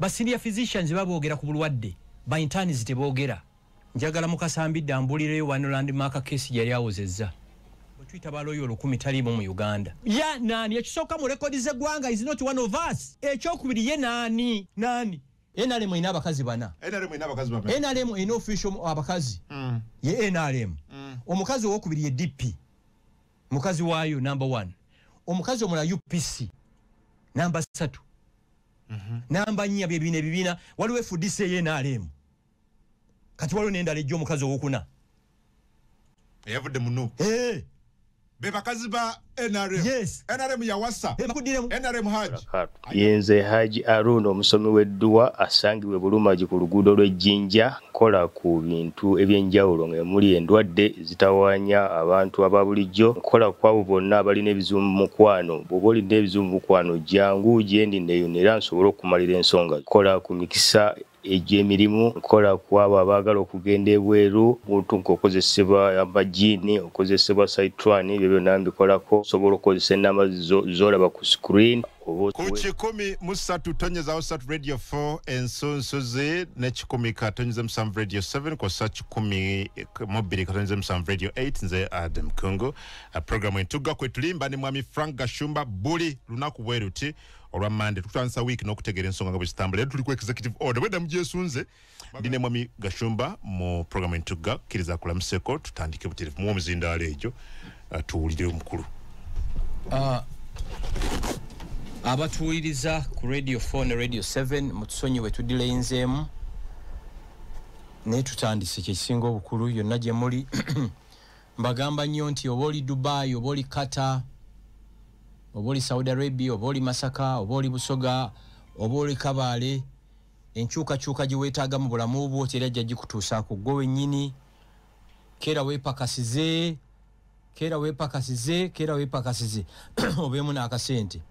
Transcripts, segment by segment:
Ba senior physicians baboogera ku bulwadde, ba interns teboogera. Njagala Mukasambidde ambulireyo wano landmark case gyeyali awozezza. Bwetuyita baloyo 1000 taliimu mu Uganda. Ya nani ekisooka mu rekodi z'eggwanga is not one of us. Ekyokubiri ye nani? Nani? NRM erina abakazi bana. NRM erina abakazi bameka? NRM erina official abakazi. Ye NRM. Omukazi owokubiri ye DP. Mukazi waayo number 1. Omukazi omulala UPC namba 3. Namba 4 bye bino ebibiina. Waliwo FDC ye NRM. Kati waliwo n'endala ejja omukazi owokuna. Eyavudde mu NUP. Be bakazi ba NRM. Yes. NRM yawasa. NRM Haji. Yenze Haji Aruna omusomi w'edduwa asangibwe Bulumagi ku luguudo lw'Ejjinja, nkola ku bintu ebyenjawulo nga muli endwadde zitawaanya abantu aba bulijjo, nkola ku abo bonna abalina ebizibu mu mukwano. Bw'oba olina ebizibu mu mukwano jangu gye ndi neeyune era nsobole okumalira ensonga. Nkola ku mikisa egy'emirimu, nkola ku abo abaagala okugenda ebweru, muntu ng'okozesebwa amajiini, okozesebwa saitwani, ebyo byonna mbikolako. Osobola okukozesa ennamba z'olaba ku screen. Ku 103.3 Radio 4 ensunsuzi ne 100.7 Radio 7 kw'ossa 102.7 Radio 8. Nze Adam Kungu. Programu entugga kwe tulimba ne mwami Frank Gashumba buli lunaku bwe luti olwa Monday. Tutandisa wiiki n'okutegeera ensonga nga bwe zitambula. Leero tuli ku executive order. Bwedda mugyesunze. Ndi ne mwami Gashumba mu programu entugga. Kkiriza akulamuseko tutandike butereevu. Muwe omuzindaalo egyo tuwulire omukulu. Abatuwuliriza ku Radio 4 ne Radio 7 mutusonyiwe tudilayinzeemu, naye tutandise kyekisinga obukulu yonna gye muli. Mbagamba nnyo nti oba oli Dubai, oba oli Qatar, oba oli Saudi Arabia, oba oli Masaka, oba oli Busoga, oba oli Kabale, enkyukakyuka gye weetaaga mu bulamu bwo teri ajja gikutuusaako ggwe wennyini. Keera weepakasize, keera weepakasize, keera weepakasize obeemu n'akasente.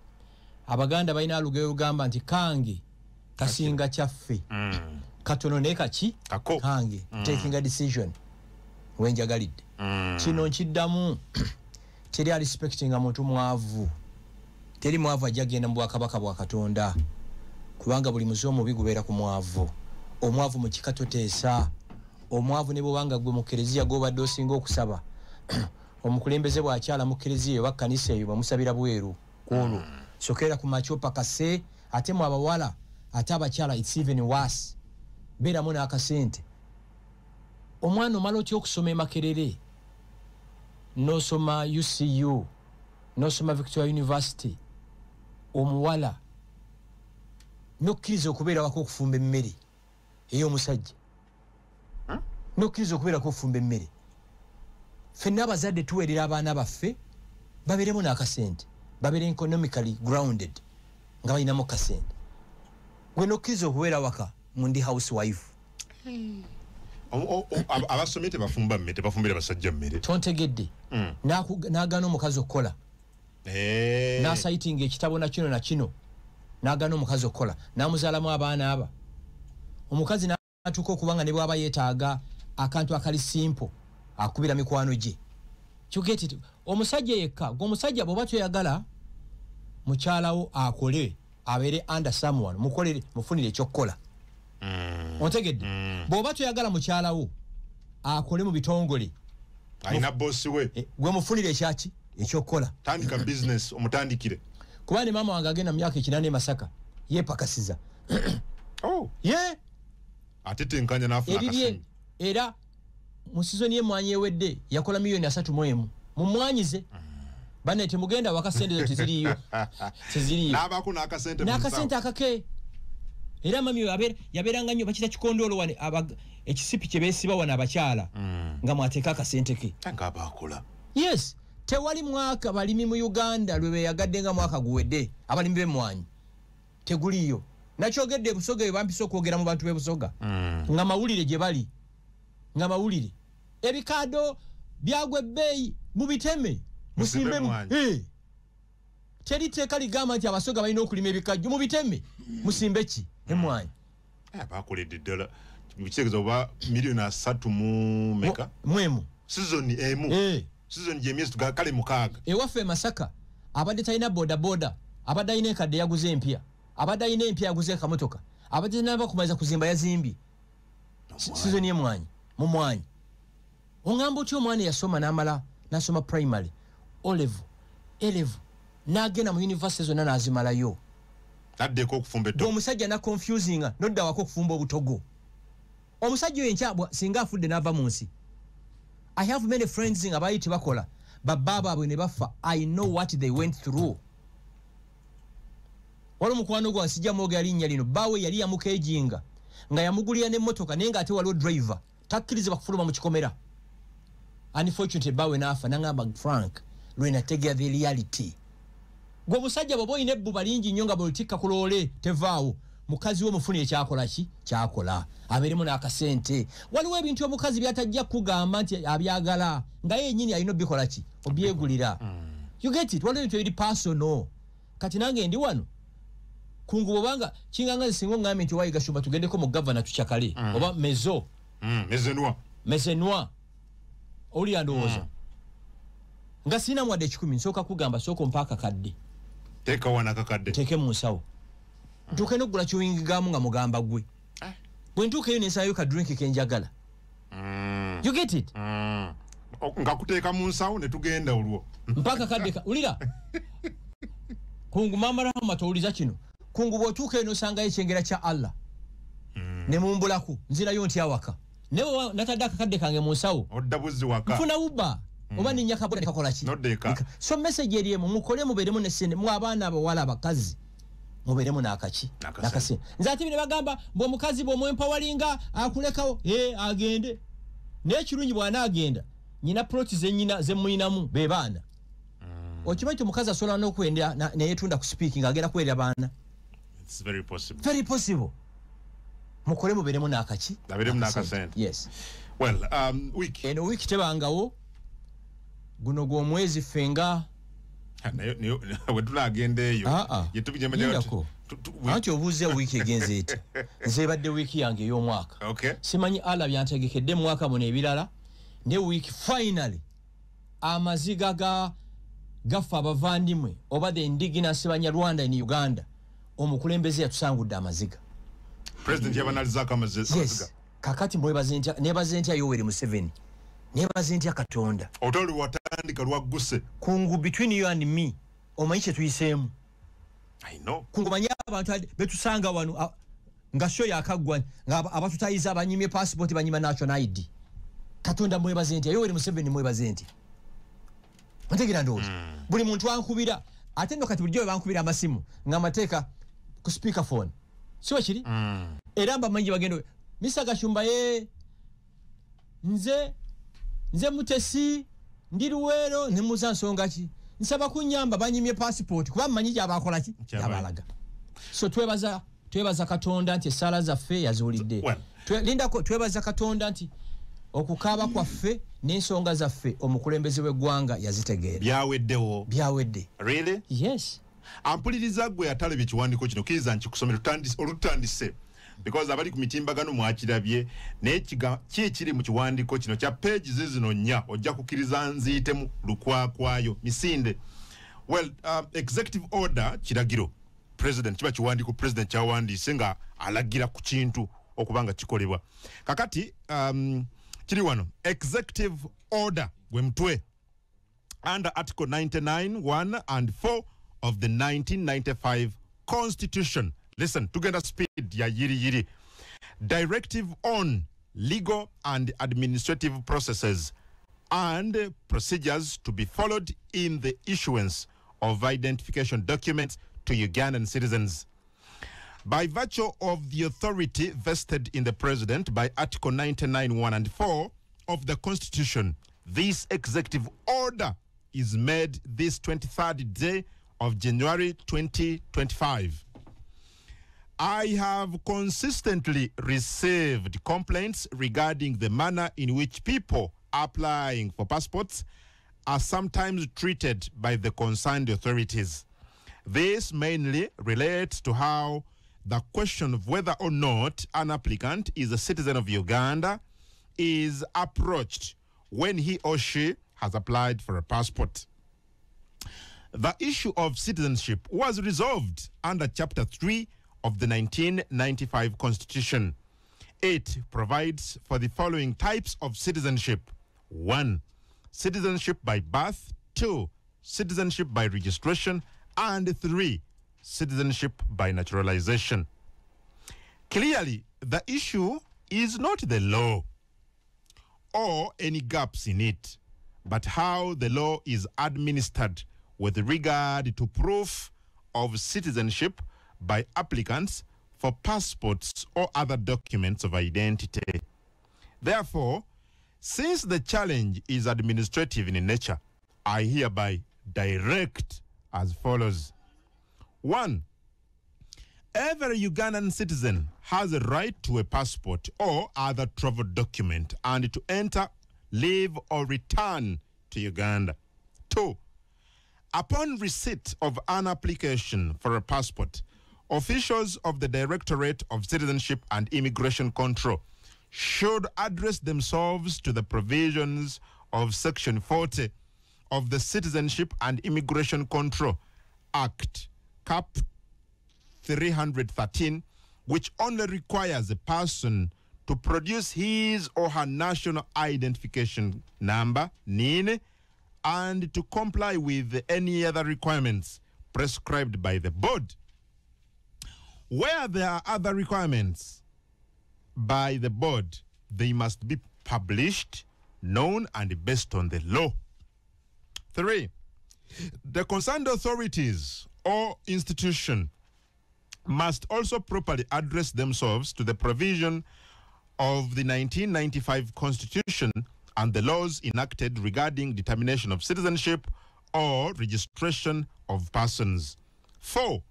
Abaganda balina olugero olugamba nti kange kasinga kyaffe. Katono naye kaki? Kange. Taking a decision wenjagalidde. Kino nkiddamu, teri respectinga muntu mwavu. Teri mwavu ajja genda mu bwakabaka bwa Katonda, kubanga buli muzi omubi gubeera ku mwavu. Omwavu mu kika toteesa. Omwavu ne bw'obanga gwe mu kereziya gw'obadde osinga okusaba, omukulembeze bw'akyala mu kereziya oba kkanisa eyo bamusabira bweru kwolwo. Sokeera ku makya opakase, ate mu abawala ate abakyala it's even worse. Beeramu n'akasente. Omwana omala otya okusoma e Makerere, n'osoma UCU, n'osoma Victoria University, omuwala n'okkiriza okubeera waka okufumba emmere ey'omusajja, n'okkiriza okubeerako okufumba emmere. Ffenna abazadde tuweerera abaana baffe babeeremu n'akasente, babeere economically grounded nga balinamu kasente. Gwe n'okkiriza okubeera waka mu ndi housewife. Abasomye tebafumba mmere, tebafumbira basajja mmere. Tontegedde. N'agaana omukazi okukola. N'asayitinga ekitabo na kino na kino. N'agaana omukazi okukola. N'amuzaalamu abaana aba. Omukazi n'atuuka okuba nga ne bw'aba yeetaaga akantu akali simple, akubira mikwano gye. You get it? Omusajja yekka, gwe omusajja bw'oba toyagala mukyalawo akole, abeere under someone, mukolere, mufunire ekyokukola. Ontegedde? Bw'oba toyagala mukyalawo akole mu bitongole, alina bossi we, gwe mufunire ekyaki ekyokukola. Tandika business omutandikire. Kuba ne maama wange agenda mu myaka 8 e Masaka yeepakasiza. Ye atetenkanya n'afuna akasente. Era mu sizoni y'emmwanyi ewedde yakola miliyoni 31 mu mmwanyi ze. Banne temugenda waka, sente zo teziriiyo, teziriiyo. N'abaako n'akasente n'akasente akake. Era mami yabeeranga nnyo bakita kikondoolo wano, ekisipi kye beesiba wano abakyala nga mwateeka akasente ke. Nga baakola. Yes, tewali mwaka balimi mu Uganda lwe beeyagadde nga mwaka guwedde abalimi b'emmwanyi teguliiyo. Nakyogedde e Busoga eyo bampise okwogera mu bantu b'e Busoga nga mawulire gye bali, nga mawulire ebikaado byagwa ebbeeyi mubiteme musimbemu. Teri tteeka ligamba nti Abasoga balina okulima ebikajjo, mubiteme musimbe ki emmwanyi. Bakoledde ddala. Kitegeeza oba miliyoni 3 mu meka? Mwemu. Sizoni emu. Sizoni gy'emyezi kale 6. Ewaffe e Masaka abadde talina bodaboda, abadde alina enkadde yaguze empya. Abadde alina empya aguze akamotoka, abadde naba kumaliza kuzimba yazimbye sizoni y'emmwanyi mu mwanyi. Oŋŋamba otya omwana yasoma n'amala n'asoma primary, O level, A level, n'agenda mu university zonna n'azimalayo, Addeko okufumba ettogo. Omusajja naconfusinga nodda wako okufumba obutogo. Omusajja oyo enkya singa afudde n'ava mu nsi, I have many friends nga baali tebakola, babba baabwe ne bafa. I know what they went through. Waliwo mukwano gwange, sijja mwogera linnya lino, bbaawe yali yamukeejinga nga yamugulira n'emmotoka, naye ng'ate waliwo driver takkirizibwa kufuluma mu kikomera. Unfortunately bbaawe n'afa. N'aŋŋamba, "Frank, lwe nategeera the reality." Gwe omusajja bw'oba olina ebbuba lingi nnyo nga bw'olitikka ku loole tevaawo, mukazi we mufuni ekyakola ki kyakola, abeeremu n'akasente. Waliwo ebintu omukazi by'atajja kugamba nti abyagala, nga ye yennyini alina obikola ki, obyegulira. You get it? Waliwo ebintu ebiri personal. Kati nange ndi wano kungu, bwobanga kinganga singa oŋŋambye nti wayi Gashumba, tugendeko mu gavana tukyakale oba mezo Mezenwa. Mezenwa, owulira ndowooza nga sirina mwadde 1,000, nsooka kugamba sooka ompa akakadde. Teeka wano akakadde. Nteeke mu nsawo ntuuke n'okugula chewing gum nga mugamba gwe bwe ntuuka eyo nensayo ka drink kenjagala. You get it? Nga kuteeka mu nsawo ne tugenda olwo. Mpaka kadde wulira kungu, mama Rahama, towuliza kino kungu, bw'otuuka eno osangayo ekyengera kya Allah ne mumbulaku, nzirayo nti awaka naye bwe natadde akakadde kange mu nsawo, Odda buzzi waka. Nfuna Uber oba ninnya kaboda nekakola ki. Nodda eka. So message eri emu, mukole mubeeremu ne sente, mwe abaana abawala, abakazi, mubeeremu n'akaki. N'akasente. N'akasente. Nze ate bino bagamba mbu omukazi bw'omwempoweringa akulekawo, agende, naye ekirungi bw'anaagenda nyina ploti zenyina zemuyinamu be baana. Okimanyi nti omukazi asobola n'okwenda neyetunda ku speaking agenda kuweerera baana? It's very possible. Very possible. Mukole mubeeremu n'akaki. Abeeremu n'akasente. Yes. Well, week Eno wiiki tebangawo, guno gw'omwezi ffe nga Naye we tunagenda eyo Ah, ah. ye tubijema. Lindako. Anti obuuze wiiki egenze eti, nze ebadde wiiki yange ey'omwaka. Simanyi Allah byantegekedde mu mwaka muno ebirala, ne wiiki finally amaziga ga gaffe abavandimwe oba the indigenous Banyarwanda in Uganda, omukulembeze yatusangudde amaziga. President yabanalizaako amaziga. Yes. Kakati mwebaze ntya, nebaze ntya Yoweri Museveni, nebaze ntya Katonda? Olutalo lwatandika lwagguse. Kungu, between you and me, omanyi kye tuyiseemu? I know. Kungu, manyi abantu betusanga wano nga show yakaggwa nga abatutayiza abanyimye passport, banyima national ID. Katonda mwebaze ntya? Yoweri Museveni mwebaze ntya? Ontegeera ndowooza? Buli muntu ankubira, ate nno kati bulijjo bwe bankubira amasimu nga amateeka ku speaker phone, si bwe kiri? Era mbamanyi bagenda, "Mr Gashumba, ye nze Mutesi, ndi Luweero." Nemuza nsonga ki? "Nsaba kunyamba, banyimye passport," kuba mmanyi gyabakola ki. Gyabalaga. Gyabalaga. So twebaza Katonda nti essaala zaffe yaziwulidde. Well. Lindako, twebaza Katonda nti okukaaba kwaffe n'ensonga zaffe omukulembeze w'eggwanga yazitegeera. Byaweddewo. Byawedde. Really? Yes. Ampuliriza gwe atalabye ekiwandiiko kino, kkiriza nkikusomera olutandise, because abali ku mitimbagano mwakirabye, naye ki ekiri mu kiwandiiko kino kya pages zino 4, ojja kukkiriza nziyitemu lukwakwayo misinde. Well, executive order kiragiro president, kiba kiwandiiko president kyawandiise nga alagira ku kintu okuba nga kikolebwa. Kakati kiri wano, executive order gwe mutwe, under Article 99, 1 and 4 of the 1995 Constitution. Listen, tugenda speed ya yiri yiri. Directive on legal and administrative processes and procedures to be followed in the issuance of identification documents to Ugandan citizens. By virtue of the authority vested in the president by Article 99, 1 and 4 of the Constitution, this executive order is made this 23rd day of January 2025. I have consistently received complaints regarding the manner in which people applying for passports are sometimes treated by the concerned authorities. This mainly relates to how the question of whether or not an applicant is a citizen of Uganda is approached when he or she has applied for a passport. The issue of citizenship was resolved under Chapter 3 of the 1995 Constitution. It provides for the following types of citizenship. 1. Citizenship by birth. 2. Citizenship by registration. And 3. Citizenship by naturalization. Clearly, the issue is not the law or any gaps in it, but how the law is administered with regard to proof of citizenship by applicants for passports or other documents of identity. Therefore, since the challenge is administrative in nature, I hereby direct as follows. 1. Every Ugandan citizen has a right to a passport or other travel document and to enter, leave, or return to Uganda. 2. Upon receipt of an application for a passport, officials of the Directorate of Citizenship and Immigration Control should address themselves to the provisions of Section 40 of the Citizenship and Immigration Control Act, Cap 313, which only requires a person to produce his or her national identification number, NIN, and to comply with any other requirements prescribed by the board. Where there are other requirements by the board, they must be published, known, and based on the law. 3. The concerned authorities or institution must also properly address themselves to the provision of the 1995 Constitution and the laws enacted regarding determination of citizenship or registration of persons. 4.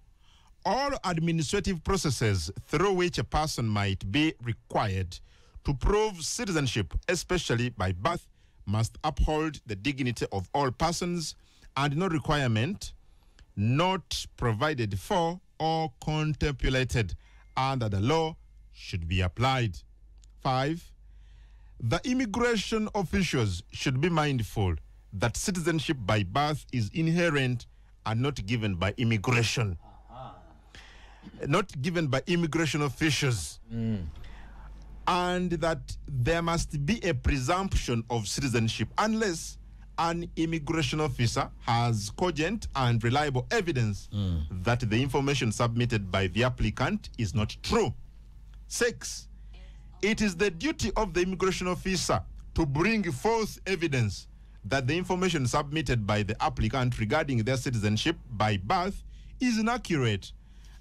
All administrative processes through which a person might be required to prove citizenship, especially by birth, must uphold the dignity of all persons, and no requirement not provided for or contemplated under the law should be applied. 5. The immigration officials should be mindful that citizenship by birth is inherent and not given by immigration. Not given by immigration officials. And that there must be a presumption of citizenship unless an immigration officer has cogent and reliable evidence that the information submitted by the applicant is not true. 6. It is the duty of the immigration officer to bring forth evidence that the information submitted by the applicant regarding their citizenship by birth is inaccurate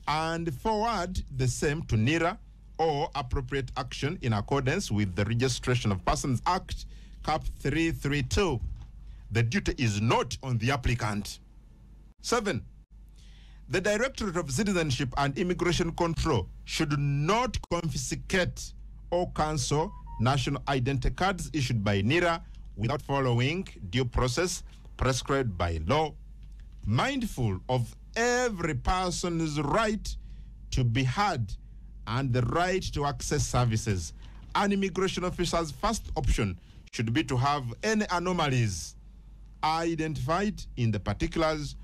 and forward the same to NIRA or appropriate action in accordance with the Registration of Persons Act, Cap 332. The duty is not on the applicant. 7. The Directorate of Citizenship and Immigration Control should not confiscate or cancel national identity cards issued by NIRA without following due process prescribed by law. Mindful of every person's right to be heard and the right to access services, an immigration officer's first option should be to have any anomalies identified in the particulars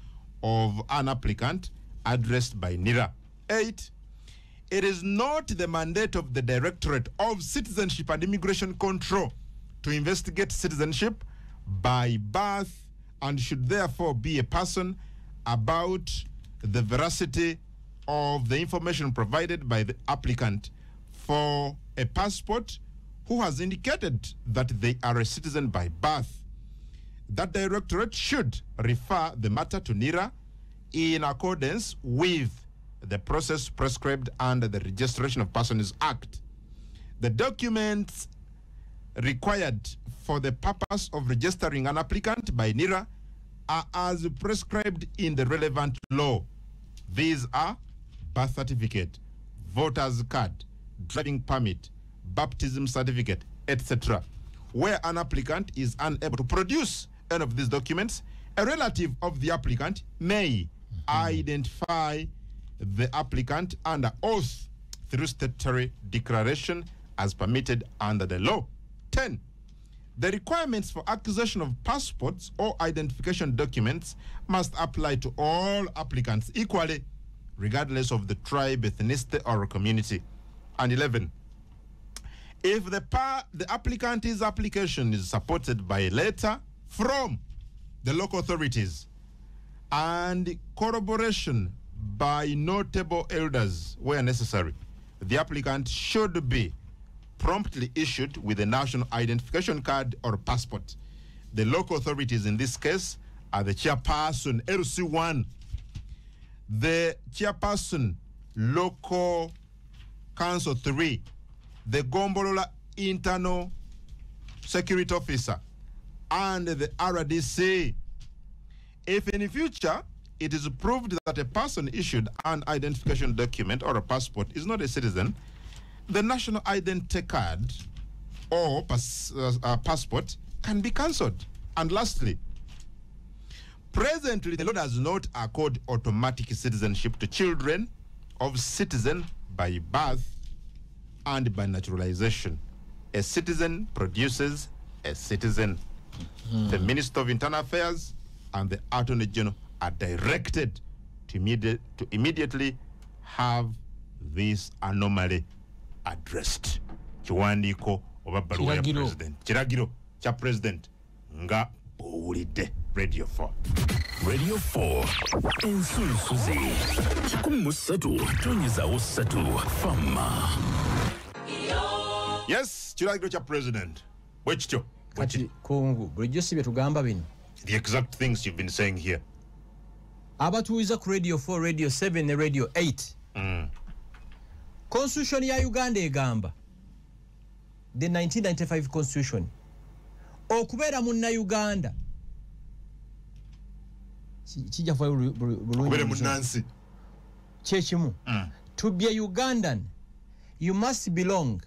of an applicant addressed by NIRA. 8. It is not the mandate of the Directorate of Citizenship and Immigration Control to investigate citizenship by birth and should therefore be a person about the veracity of the information provided by the applicant for a passport who has indicated that they are a citizen by birth. That directorate should refer the matter to NIRA in accordance with the process prescribed under the Registration of Persons Act. The documents required for the purpose of registering an applicant by NIRA are as prescribed in the relevant law. These are birth certificate, voter's card, driving permit, baptism certificate, etc. Where an applicant is unable to produce any of these documents, a relative of the applicant may identify the applicant under oath through statutory declaration as permitted under the law. 10. The requirements for acquisition of passports or identification documents must apply to all applicants equally, regardless of the tribe, ethnicity, or community. And 11, if the applicant's application is supported by a letter from the local authorities and corroboration by notable elders where necessary, the applicant should be promptly issued with a national identification card or passport. The local authorities in this case are the chairperson, LC1, the chairperson, local council 3, the Gombolola internal security officer, and the RDC. If in the future it is proved that a person issued an identification document or a passport is not a citizen, the national identity card or passport can be cancelled. And lastly, presently the law does not accord automatic citizenship to children of citizen by birth and by naturalization. A citizen produces a citizen. The Minister of Internal Affairs and the Attorney General are directed to immediately have this anomaly addressed. Kiwandiiko oba bbaluwa ya president. Kiragiro kya president nga bw'owulidde. Radio 4. Radio 4. Ensunsuzi. 13.3 Fama. Yes, kiragiro kya president. Bwe kityo. Kati Kungu, bulijjo si bye tugamba bino. The exact things you've been saying here. Abatuuliza ku Radio 4, Radio 7 ne Radio 8. Constitution ya Uganda egamba, the 1995 Constitution, okubeera munna-Uganda kijja kuvayo bulungi munnansi kyekimu. To be a Ugandan, you must belong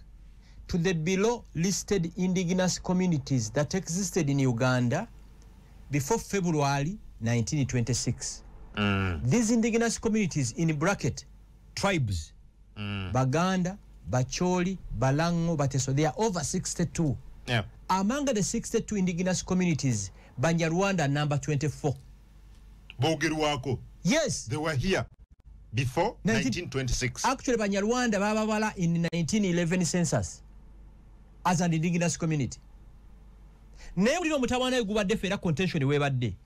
to the below listed indigenous communities that existed in Uganda before February 1926. These indigenous communities, in bracket, tribes, Baganda, Bacholi, Balango, Bateso, they are over 62. Yeah. Among the 62 indigenous communities, Banyarwanda number 24. Bogerwako. Yes. They were here before 1926. Actually, Banyarwanda bababala in 1911 census as an indigenous community. Naye ulino omutawaana gubadde ffe era contention webadde.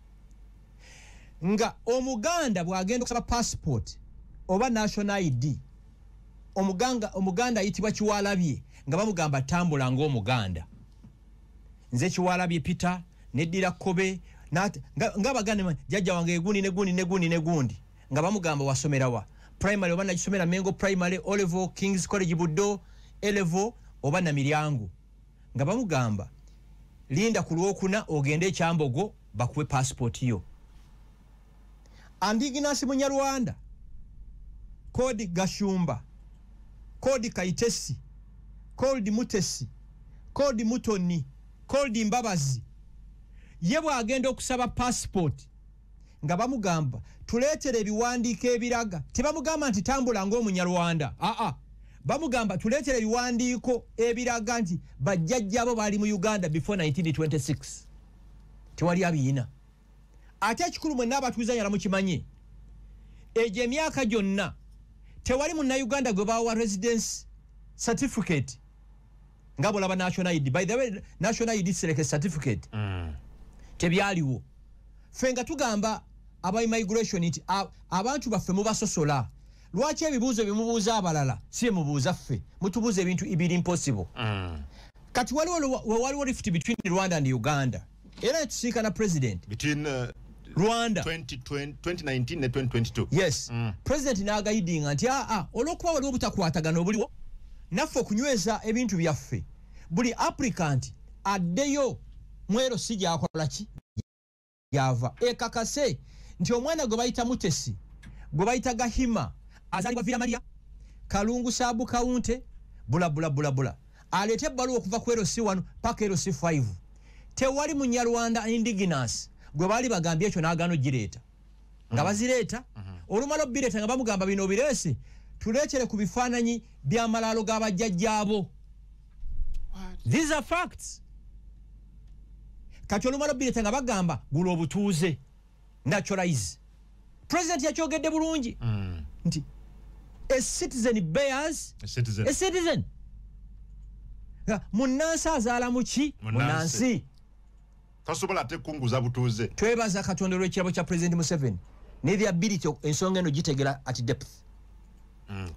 Nga Omuganda bw'agenda okusaba passport oba national ID, Omuganda ayitibwa Kiwalabye nga bamugamba tambula ng'Omuganda. Nze Kiwalabye Peter neddira Kobe nga baganda jjajja wange egundi negundi negundi negundi nga bamugamba wasomera wa primary oba nagisomera Mengo Primary, Olevo, King's College Buddo, Elevo oba Namiryango, nga bamugamba linda ku lwokuna ogende Ekyambogo bakuwe passport yo. Indigenous Munyarwanda called Gashumba, called Kaitesi, called Mutesi, called Mutoni, called Mbabazi, ye bw'agenda okusaba passport nga bamugamba tuleetere ebiwandiiko ebiraga. Tebamugamba nti tambula ng'Omunyarwanda, aa, bamugamba tuleetere ebiwandiiko ebiraga nti bajjajjaabo baali mu Uganda before 1926. Tewali abiyina. Ate ekikulu mwenna abatuuza mukimanye, egyo emyaka gyonna tewali munnayuganda gwe bawa residence certificate nga bw'olaba national ID. By the way, national ID is certificate. Tebyaliwo. Ffe nga tugamba aba immigration nti abantu baffe mubasosola. Lwaki ebibuuzo bimubuuza abalala si mubuuza ffe? Mutubuuza ebintu ebiri impossible. Kati waliwo rift between Rwanda and Uganda. Era tusinkana president between Rwanda 2019 ne 2022. Yes. President n'agayidinga nti olw'okuba waliwo obutakwatagana obuliwo naffe okunyweza ebintu byaffe, buli applicant addeyo mwero si gyakola ki yava ekakase nti omwana gwe bayita Mutesi, gwe bayita Gahima, azaalibwa Villa Maria, Kalungu Saabu Kawunte, bula bula bula bula, aleete ebbaluwa okuva ku LC1 paka LC5. Tewali Munyarwanda indigenous gwe baali bagambye ekyo n'agaana ogireeta. Nga bazireeta, olumala obbireeta nga bamugamba bino obireese, tuleetere ku bifaananyi by'amalaalo g'abajjajjaabo. These are facts. Kati olumala obireeta nga bagamba gula obutuuze, naturalize. President yakyogedde bulungi nti a citizen bears A citizen. A citizen. Munnansi azaala muki? Munnansi. Tasobola ate kunguza butuuze. Twebaza Katonda olw'ekirabo kya President Museveni ne the ability ensonga eno gitegera at depth.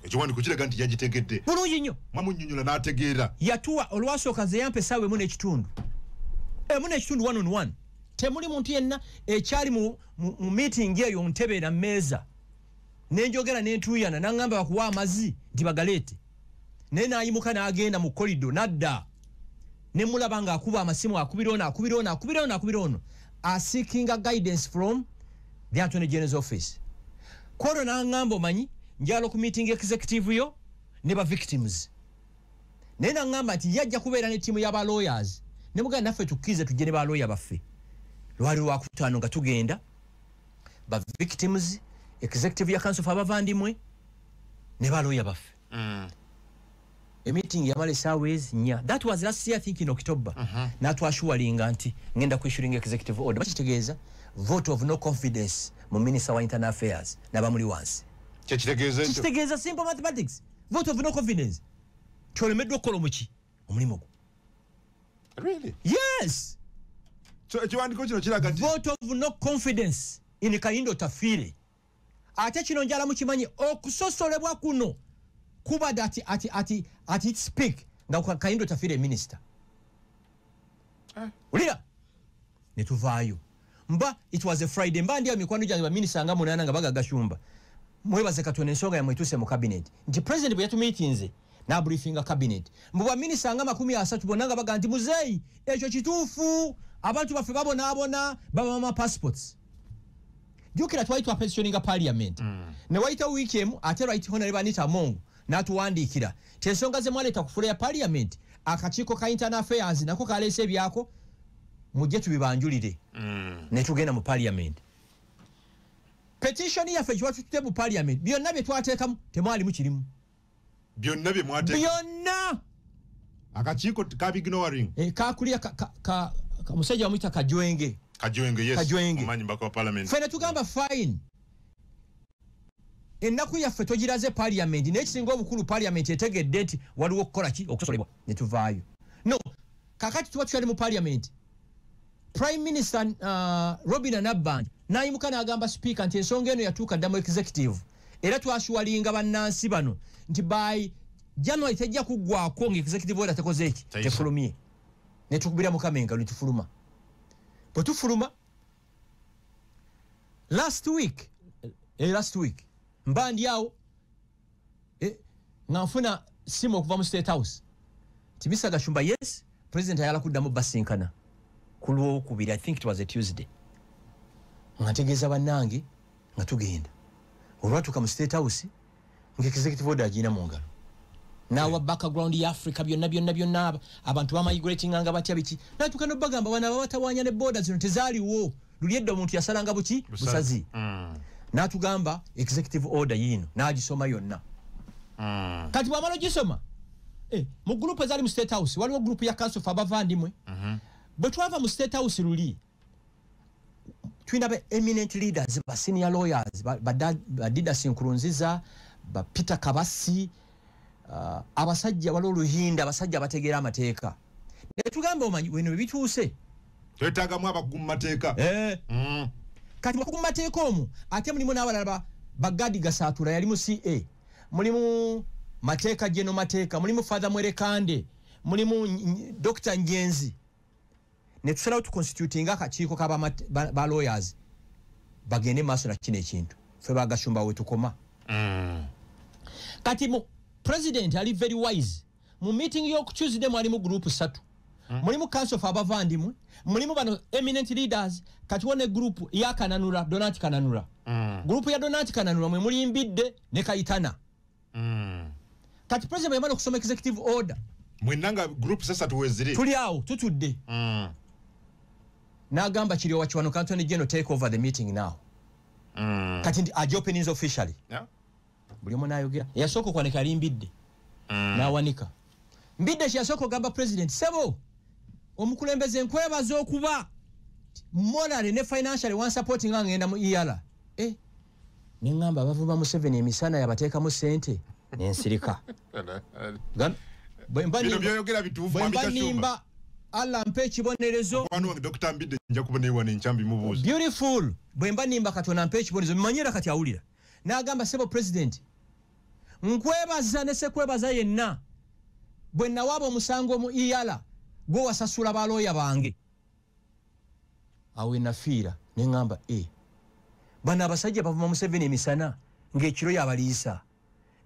Ekiwandiiko kiraga nti yagitegedde bulungi nnyo. Mwamunnyonnyola n'ategeera. Yatuwa olwasooka nze yampa essaawa 1.5, 1.5 one on one. Temuli muntu yenna ekyali mu meeting eyo ntebeera mmeeza nenjogera nentuuyana n'aŋŋamba bakuwa amazzi nti bagaleete, naye n'ayimuka n'agenda mu kolido n'adda ne mulaba ng'akuba amasimu, akubira ono, akubira ono, akubira ono, akubira ono, aseekinga guidance from the Attorney General's office. Kwolwo n'aŋŋamba omanyi njagala ku meeting executive yo ne ba victims, naye n'aŋŋamba nti yajja kubeera ne ttiimu y'aba lawyers, ne mugamba naffe tukkirize tujje ne ba lawyer baffe. Lwali lwakutaano nga tugenda ba victims, executive ya council abavandimwe ne ba lawyer baffe. A meeting yamala essaawa ezi 4. That was last year, I think in October. N'atwashuwalinga nti ngenda ku-issuing executive order. Bakitegeeza vote of no confidence mu minister wa internal affairs n'abamuli wansi. Kyekitegeeza ekyo? Kitegeeza simple mathematics. Vote of no confidence. Kyolemeddwa okukola omuki? Omulimu gwo. Really? Yes. So ekiwandiiko kino kiraga nti vote of no confidence in Kahinda Otafiire. Ate kino njala mukimanyi okusosolebwa kuno kubadde at its peak nga Kahinda Otafiire minister. Ulira ne tuvaayo. Mba it was a Friday, mba ndi mikwano gyange ba minister nga 8 nga baga Gashumba. Mwebaze Katonda ensonga yammwe etuuse mu cabinet. Nti president bwe yatumeetinze na briefinga cabinet. Mbu ba minister nga 30 bonna nga baga nti muzeeyi ekyo kituufu, abantu baffe babonaabona baba ma passports. Jjukira twali twa petitioninga parliament. Ne wayita wiiki emu ate Right Honorable Anita Among n'atuwandiikira nti ensonga ze mwaleeta ku floor ya parliament akakiiko ka internal affairs nako kaleese ebyako mujje tubibanjulire. Ne tugenda mu parliament. Petition yaffe gye twatutte mu parliament byonna bye twateekamu temwalimu kirimu. Byonna bye mwateeka? Byonna. Akakiiko kabignoring. Kakulira musajja bamuyita Kajwenge. Kajwenge, yes. Kajwenge. Omanyi mbaka wa parliament. Ffe ne tugamba fine. Ennaku yaffe togiraze parliament, naye ekisinga obukulu parliament etegedde nti waliwo okukola ki? Okusosolebwa. Ne tuvaayo. No, kakati tuba tukyali mu parliament. Prime Minister Robin Nabbanja n'ayimuka n'agamba speaker nti ensonga eno yatuuka dda mu executive era twashuwalinga bannansi bano nti by January tejja kuggwako nga executive order tekoze eki? Tefulumye. Ne tukubira Mukama engalo ne tufuluma. Bwe tufuluma last week mba ndi awo nga nfuna simu okuva mu State House nti Mr. Gashumba, yes, president ayagala kuddamu basinkana ku Lwokubiri, I think it was a Tuesday. Nga ntegeeza bannange nga tugenda. Olwatuuka mu State House nga executive order agirina mu ngalo. N'awa background ya Africa byonna byonna byonna abantu bamigratinga nga batya biki. N'atuuka n'obagamba bano ababatawaanya ne border zino tezaaliwo. Luli edda omuntu yasalanga buki? Busazi. N'atugamba executive order yiino n'agisoma yonna. Kati bw'amala ogisoma mu group ezaali mu State House waliwo group ya Council for Abavandimwe. Bwe twava mu State House luli tulina ba eminent leaders, ba senior lawyers, ba Didas Nkurunziza, ba Peter Kabasi, abasajja waliwo Luhinda, abasajja abategeera amateeka. Ne tugamba omanyi weno bwe bituuse twetaagamu abakugu mu mateeka. Kati bakugu mu mateeka omwo ate mulimu n'abalala ba Gadi Gasatura yali mu CA, mulimu mateeka Geno Mateeka, mulimu Father Mwerekande, mulimu Dr. Njenzi. Ne tusalawo tuconstitutinga akakiiko ba lawyers bagende maaso na kino ekintu. Ffe ba Gashumba we tukoma. Kati mu president ali very wise. Mu meeting y'oku Tuesday mwalimu group 3. Mulimu Council for Abavandimwe, mulimu bano eminent leaders, kati wone group ya Kananura, Donat Kananura. Group ya Donat Kananura mwe muli Mbidde ne Kayitana. Kati president yamala okusoma executive order. Mwenanga group sasa tuwezire. Tuli awo tutudde. N'agamba Kiryowa Kiwanuka Anthony General take over the meeting now. Kati ndi aje openings officially. Buli omu n'ayogera. Yasooka okwanika ali Mbidde. N'awanika. Mbidde kyeyasooka okugamba president, sebo omukulembeze nkwebaza okuba Morally ne financially one supporting nga ngenda mu ER. Nengamba abavuma Museveni emisana yabateekamu ssente nensirika. Bino by'oyogera bituufu Mwami Gashumba. Nimba Allah mpe ekibonerezo. Mukwano wange Dr. Mbidde nja kuba naye wano enkya mbimubuuze. Beautiful. Bwe mba nimba Katonda mpe ekibonerezo mmanyira kati awulira. N'agamba ssebo president, nkwebaza ne sekwebaza yenna bwe nawaaba omusango mu ER gwe wasasula balooya bange. Awo nafiira ne ŋŋamba bano abasajja bavuma Museveni emisana ng'ekiro yabaliisa.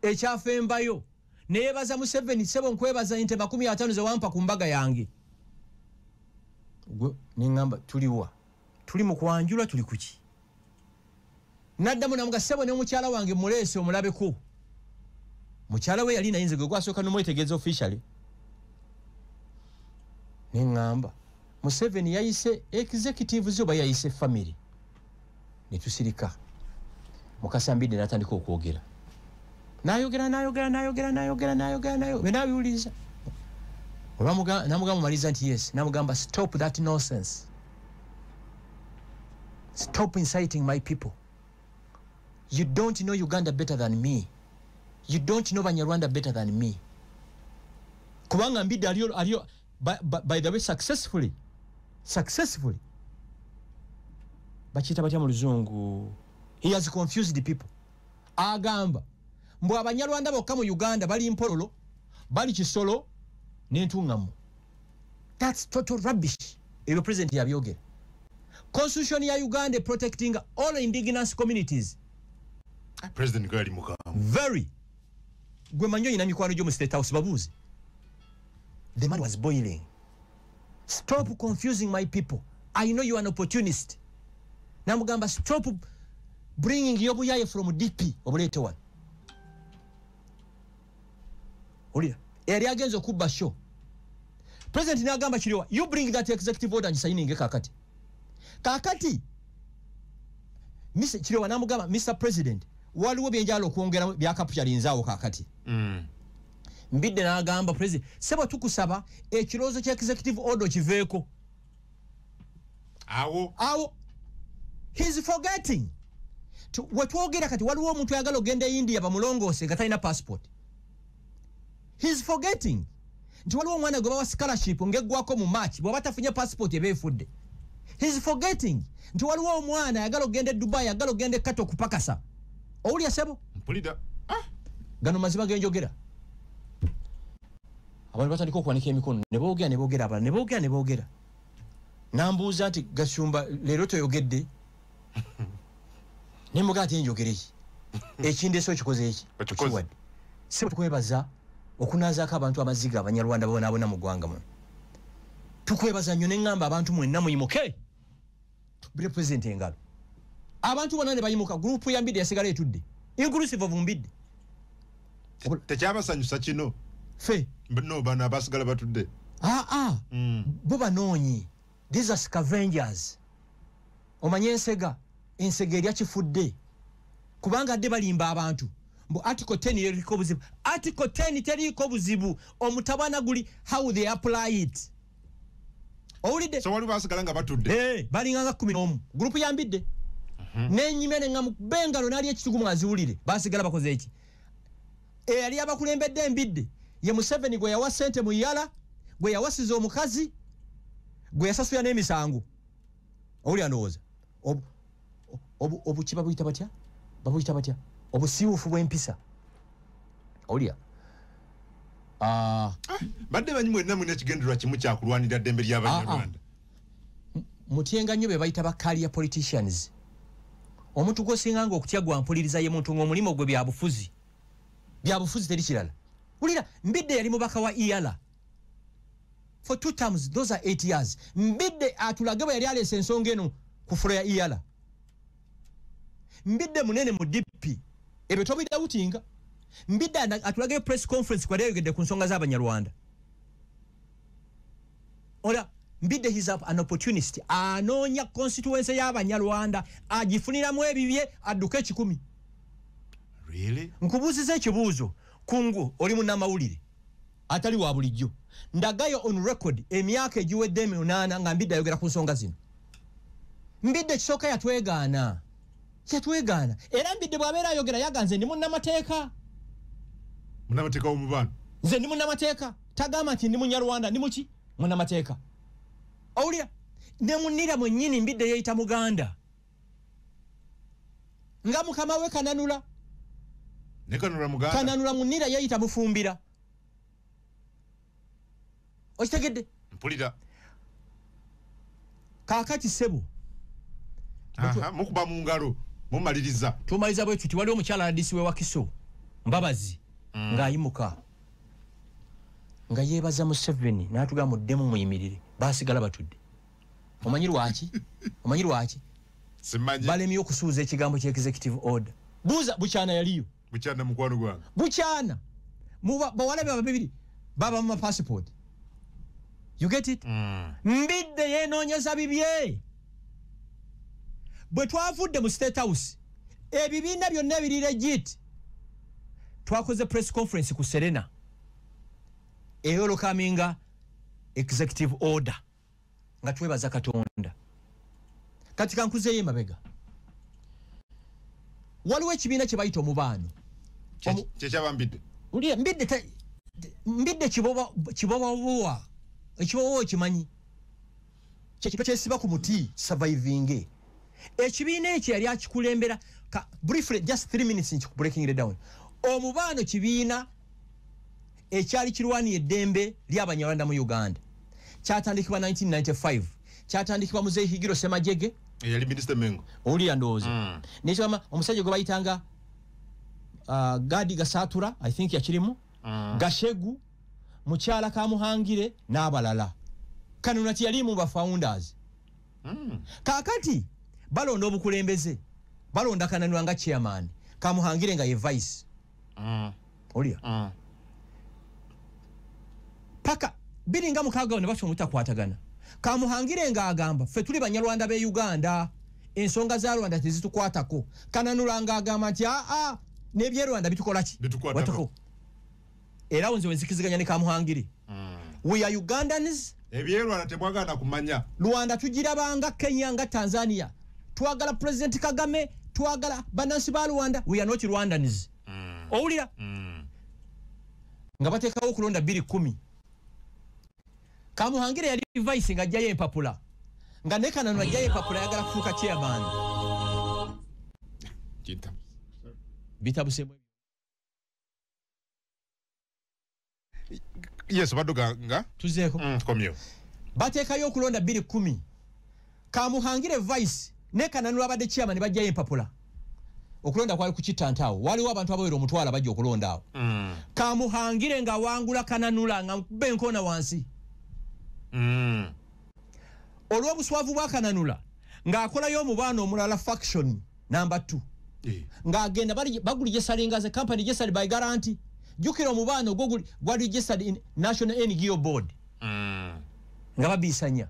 Ekyafembayo neyebaza Museveni, ssebo nkwebaza ente 50 ze wampa ku mbaga yange. Ne ŋŋamba tuliwa? Tuli mu kwanjula, tuli kuki? Naddamu namuga ssebo ne mukyala wange muleese omulabeko. Mukyala we yali naye nze gwe gwasooka n'omwetegeeza officially. Ne ŋŋamba Museveni yayise executive oba yayise family. Ne tusirika. Mukasa Mbidde n'atandika okwogera. N'ayogera n'ayogera n'ayogera n'ayogera n'ayogera n'ayogera n'abiwuliriza. N'amugamba mumaliza nti yes. N'amugamba stop that nonsense. Stop inciting my people. You don't know Uganda better than me. You don't know Banyarwanda better than me. Kubanga Mbidde aliyo by the way successfully bakiyita batya mu luzungu, he has confused the people. Agamba mbu abanyarwanda bokka mu Uganda bali Mpololo, bali Kisolo n'Entungamu. That's total rubbish. Ebyo president yabyogera. Constitution ya Uganda protecting all indigenous communities. President Gary Mukama. Very. Gwe manyo ina mikwano gyo mu State House babuuze. The man was boiling. Stop confusing my people. I know you are an opportunist. Namugamba stop bringing yobuyaye from DP obuleete wano. Olira eyali agenze okubba show. President n'agamba Kiryowa, you bring that executive order ngisayininge kakati. Kakati Mr. Kiryowa n'amugamba Mr. President, waliwo byenjala okwongera byakapyalinzaawo kakati. Mbidde n'agamba president, sebo tukusaba ekirowoozo kya executive order kiveeko. Awo he's forgetting. Wetwogera kati waliwo omuntu ayagala ogenda e India bamulongoose nga talina passport. He's forgetting nti waliwo omwana gwe bawa scholarship ng'eggwako mu March bw'aba tafunye passport eba efudde. He's forgetting nti waliwo omwana ayagala ogenda e Dubai, ayagala ogenda e Qatar okupakasa. Owulira sebo? Mpulira. Gano mazima genjogera. Abantu batandika okuwanika emikono ne boogera ne boogera abalala ne boogera ne boogera. Nambuuza nti Gashumba leero toyogedde? Ne mugamba ati njogere ki? Ekindeese okikoze eki? Okiwadde. Sebo tukwebaza okunaazaako abantu amaziga Abanyarwanda bonaabona mu ggwanga muno. Tukwebaza nnyo ne ŋŋamba abantu mwenna muyimuke tukubire president engalo. Abantu bonna ne bayimuka, gurupu ya Mbidde yasigala etudde. Inclusive of Mbidde. Tekyabasanyusa kino? Ffe. No, bano abasigala batudde. Bo banoonyi. These are scavengers. Omanye ensega, ensega erya kifudde. Kubanga adde balimba abantu. Mbu Article 10 eriko buzibu. Article 10 teriko buzibu. Omutabana guli how they apply it. Owulidde? So waliwo basigala nga batudde. Balinganga 11. Gurupu ya Mbidde. Nenyimya ne ngamukuba engalo n'alya ekitugu aziwulire. Basigala bakoze eki? Eyali abakulembedde Mbidde ye Museveni gwe yawa ssente mu yala, gwe yawasiza omukazi, gwe yasasula n'emisango. Owulira ndowooza? Obuki babuyita batya? Babuyita batya? Obusiiwuufu bw'empisa. Owulira? Badde banyi mwenna mulina ekigendererwa kimu kya kulwanirira ddembe ly'Abanyarwanda. Mutyenga nnyo be bayita ba career politicians. Omuntu gw'osinga ng'okutya gwampuliriza ye muntu ng'omulimu gwe byabufuzi. Byabufuzi teri kirala. Wulira, Mbidde yali mubaka wa EALA for 2 terms, those are 8 years. Mbidde atulage bwe yali aleese ensonga eno ku fulo ya EALA. Mbidde munene mu DP, ebyo tobidawutinga. Mbidde atulage press conference kwali ayogedde ku nsonga z'Abanyarwanda. Ola Mbidde he's an opportunist. Anoonya constituency y'Abanyarwanda agifuniramu ebibye adduke 10. Really? Nkubuuziza ekibuuzo. Kungu oli munnamawulire atali wa bulijjo. Ndagayo on record emyaka egiwedde 8 nga Mbidde ayogera ku nsonga zino. Mbidde kisooka yatwegaana. Yatwegaana. Era Mbidde bw'abeera ayogera yaganze ndi munnamateeka. Munnamateeka w'omubaano. Nze ndi munnamateeka. Tagamba nti ndi Munyarwanda, ndi muki? Munnamateeka. Owulira? Ne munnira mwennyini Mbidde yeeyita Muganda. Nga mukama we Kananula. Ne Kananula Muganda. Kananula munnira yeeyita Mufumbira. Okitegedde? Mpulira. Kaakati ssebo. Aha, mukuba mu ngalo, mumaliriza. Tumaliriza bwe tuti, waliwo omukyala RDC w'e Wakiso, Mbabazi, ng'ayimuka. Nga yeebaza Museveni n'atugamba muddemu muyimirire, baasigala batudde. Omanyi lwaki? Omanyi lwaki? Simanyi. Balemye okusuuza ekigambo ky'executive order. Buuza Bukyana yaliyo. Bukyana mukwano gwange. Bukyana. Bawala be babiri baba mu passport. You get it? Mbidde yeenoonyeza bibye. Bwe twavudde mu State House, ebibiina byonna ebiri legit, twakoze press conference ku Serena eyolokaminga executive order nga twebaza Katonda. Kati kankuzeeyo emabega, waliwo ekibiina kye bayita Omubaano. Kyekyaba Mbidde. Ulira, Mbidde kibobabowa, ekibobabowa okimanyi, kyekintu kyesiba ku muti surviving. Ekibiina ekyo yali akikulembera. Briefly, just 3 minutes into breaking it down. Omubaano kibiina ekyali kirwaniye eddembe ly'Abanyarwanda mu Uganda. Kyatandikibwa 1995. Kyatandikibwa Muzeeyi Higiro Semajege. Eyali Minisita Mengo. Owulira ndowooza. Nekigamba omusajja gwe bayitanga Gadi Gasatura, I think yakirimu, Gashegu, mukyala Kamuhangire n'abalala. Kanuna tiyalimu ba founders. Kaakati balonda obukulembeze, balonda Kananura nga chairman, Kamuhangire nga ye vice. Owulira? Paka biringa mukaaga ne batyo mutakwatagana. Kamuhangire nga agamba ffe tuli Banyarwanda b'e Uganda, ensonga za Rwanda tezitukwatako. Kananura nga agamba nti aa n'eby'e Rwanda bitukola ki? Bitukwatako. Era nze wenzikiziganya ne Kamuhangire. We are Ugandans. Eby'e Rwanda temwagala kumanya. Rwanda tugirabanga Kenya nga Tanzania. Twagala President Kagame, twagala bannansi ba Rwanda, we are not Rwandans. Owulira? Nga bateekawo okulonda 2010. Kamuhangire yali vice nga ajjayo empapula. Nga ne Kananura ajjayo empapula ayagala kufuuka chairman. Bitabuse. Yes, baduga nga tuzeeko. Komyo. Bateekayo okulonda 2010. Kamuhangire vice ne Kananura abadde chairman bajjayo empapula. Okulonda kwali kukitantaawo. Waliwo abantu abawera omutwalo bajja okulonda awo. Kamuhangire nga wangula Kananura nga nkuba enkoona wansi. Olw'obuswavu bwa Kananura ng'akolayo omubaano omulala faction number 2. Ng'agenda bagulijesalinga ze company registered by guarantee. Jjukira omubaano ogwo gwali registered in National NGO Board. Nga babiisanya.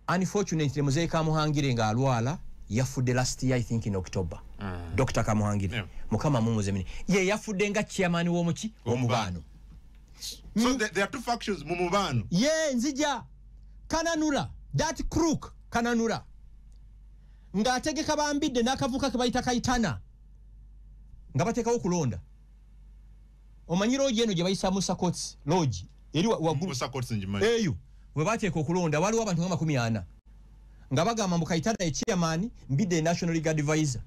Unfortunately Muzeeyi Kamuhangire ng'alwala yafudde last year, I think in October. Dr. Kamuhangire. Mukama mumuze mini. Ye yafudde nga chairman w'omuki? W'omubaano. So there are two factions mu mubaano. Ye nzija Kananura, that crook Kananura ng'ategeka Bambidde n'akavuka ke bayita Kaitana nga bateekawo okulonda. Omanyi lodge eno gye bayisa Musa Courts lodge eri waggulu. Musa Courts ngimanyi. Eyo we bateeka okulonda waliwo abantu nga 40 nga bagamba mbu Kaitana ye chairman, Mbidde National League Advisor.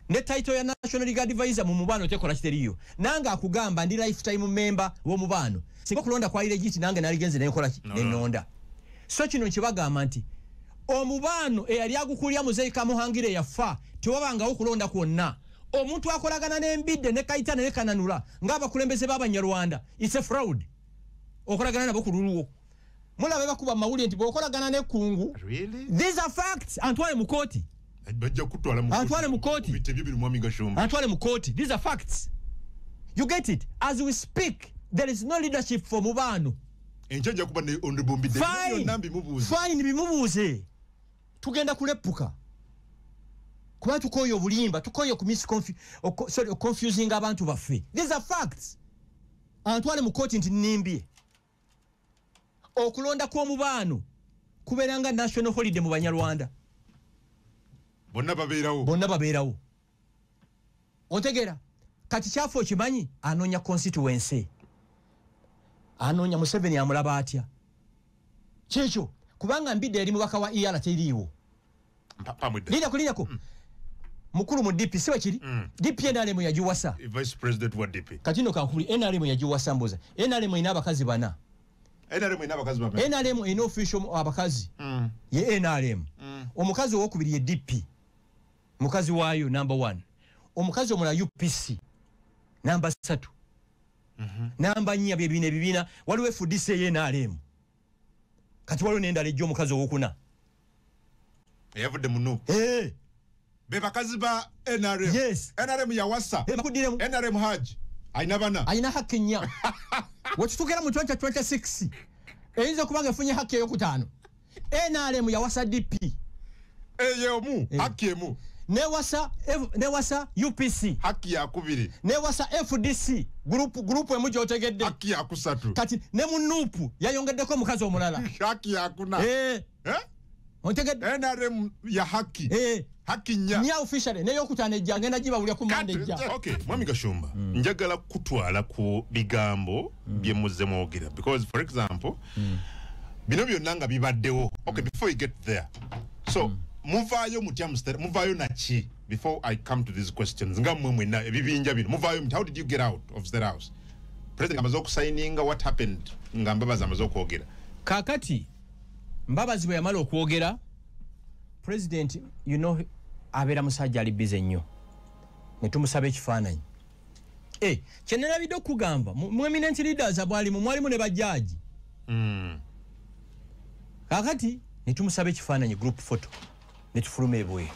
Ne title ya National League Advisor mu mubaano tekola kiteriyo. Nange akugamba ndi lifetime member w'omubaano. Singa okulonda kwali legit nange naligenze nenkola ki? Nenonda. So kino nkibagamba nti omubaano eyali agukulya Muzeeyi Kamuhangire yafa, tewabangawo okulonda kwonna. Omuntu akolagana n'Embidde ne Kaitana ne Kananura ng'abakulembeze b'Abanyarwanda, it's a fraud. Okolagana nabo ku lulwo. Mulabe bakuba mawulire nti bw'okolagana ne Kungu. Really? These are facts. Antwale mu kooti. Bajja kutwala mu Antwale mu kooti. Bitebyo biri mwami Gashumba. Antwale mu kooti. These are facts. You get it? As we speak, there is no leadership for Mubaano. Enkya nja kuba ne Honorable Mbidde. Fine. Byonna mbimubuuze. Fine, bimubuuze. Tugenda kulepuka. Kuba tukoye obulimba, tukoye confusing abantu baffe. These are facts. Antwale mu kooti nti nnimbye. Okulonda kw'omubaano kubeera nga national holiday mu Banyarwanda. Bonna babeerawo. Bonna babeerawo. Ontegeera? Kati kyafu okimanyi anoonya constituency. Anoonya Museveni amulaba atya? Kyekyo kubanga Mbidde yali mubaka wa ER teriiwo. Lindako. Mukulu mu DP siwe kiri? DP NRM yagiwasa. Vice President wa DP. Kati no kankuli NRM yagiwasa mbuza. NRM ina abakazi bana. NRM ina abakazi bana. NRM ina official abakazi. Ye NRM. Omukazi owokubiri ye DP. Mukazi waayo number 1. Omukazi omulala UPC number 3. Namba 4 bye ebibiina waliwo FDC ye NRM. Kati waliwo n'endala ejja omukazi owokuna. Eyavudde mu NUP. Be bakazi ba NRM. Yes. NRM yawasa. NRM Haji. Ayina bana. Ayina haki nnya. Wetutuukira mu 2026. Eyinza okuba nga efunye haki eyokutaano. NRM yawasa DP. Eyo haki emu. Newasa UPC. Haki ya kubiri. Newasa FDC. Group emu gy'otegedde. Haki ya kusatu. Kati ne mu NUP yayongeddeko omukazi omulala. Haki ya kuna. Ontegedde. NRM ya haki. Haki nnya. Nnya officially n'eyokutaano ejja ngenda gibawulira ku Monday ejja. Okay, Mwami Gashumba, njagala kutwala ku bigambo bye muzze mwogera because for example bino byonna nga bibaddewo. Okay, before you get there. So muvaayo mutya muvaayo naki before I come to these questions nga mmwe mwenna ebibinja bino muvaayo mutya? How did you get out of State House? President amaze okusigninga, what happened nga Mbabazi amaze okwogera? Kaakati Mbabazi bwe yamala okwogera, President, you know, abeera musajja ali busy nnyo. Ne tumusaba ekifaananyi. Kye nalabidde okugamba mu eminent leaders abwalimu mwalimu ne bajjaaji. Kaakati ne tumusaba ekifaananyi group photo. Ne tufuluma ebweru.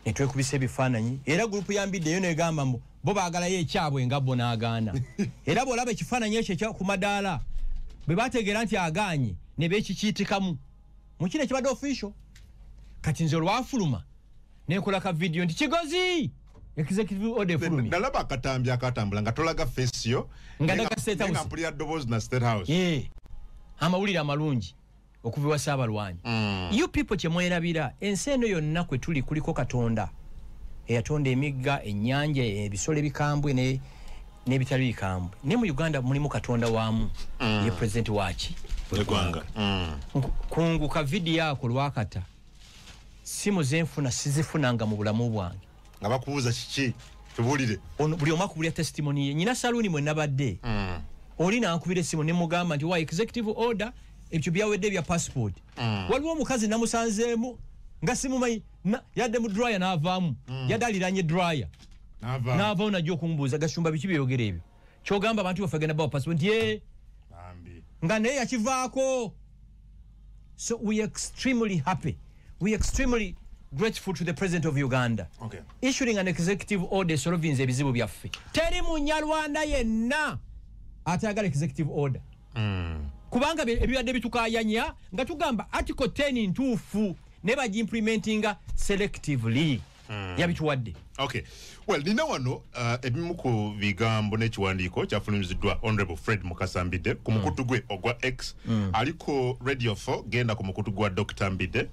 Ne twekubisa ebifaananyi era group ya Mbidde yo negamba mbu bo baagalayo ekyabwe nga bo n'agaana. Era bw'olaba ekifaananyi ekyo ekya ku madaala bwe bategeera nti agaanye ne beekikiitikamu. Mu kino ekibadde official. Kati nze olwafuluma ne nkola ka video nti Kigozi executive order efulumye. Nalaba akatambi akatambula nga tolaga face yo nga ndaga State House. Nga mpulira ddoboozi na State House. Amawulire amalungi okuva ewa Ssaabalwanyi. You people kye mwerabira ensi eno yonna kwe tuli kuliko Katonda eyatonda emigga, ennyanja, ebisolo ebikambwe n'ebitali bikambwe. Ne mu Uganda mulimu Katonda waamu ye president waaki eggwanga. Kunguka video ako lwakata simu zenfuna sizifunanga mu bulamu bwange. Nga bakubuuza kiki tubuulire. Ono buli omu akubulira testimony ye. Nyina saluuni mwe nabadde. Oli nankubira essimu ne mugamba nti wa executive order ebyo byawedde bya passport. Waliwo omukazi namusanzeemu nga simumanyi yadde mu dryer n'avaamu. Yadde aliranye dryer. N'avaamu najja okumbuuza Gashumba biki byeyogera ebyo. Ky'ogamba abantu baffe agenda bawa passport ye. Nga naye yakivaako. So we are extremely happy. We are extremely grateful to the President of Uganda. Okay. Issuing an executive order solving ebizibu byaffe. Teri munyarwanda yenna atayagala executive order. Kubanga ebibadde bitukayanya nga tugamba article 10 ntuufu ne bagiimplementinga selectively. Yabituwadde. Okay. Well, nina wano ebimu ku bigambo n'ekiwandiiko kyafulumiziddwa Honorable Fred Mukasa Mbidde ku mukutu gwe ogwa X. Aliko Radio 4 genda ku mukutu gwa Dr. Mbidde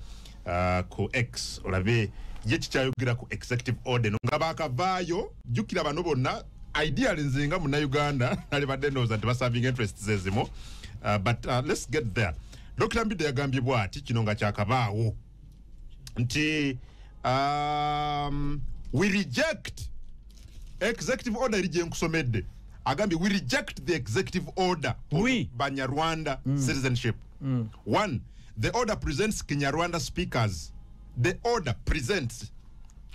ku X olabe ye kikyayogera ku executive order nga bakavaayo. Jjukira bano bonna ideally nze nga munnayuganda nalibadde ndowooza nti baserving interests ezimu. But let's get there. Dr. Mbidde yagambye bw'ati kino nga kyakabaawo nti we reject executive order eri gye nkusomedde. Agambye we reject the executive order on Banyarwanda citizenship. 1, the order presents Kinyarwanda speakers. The order presents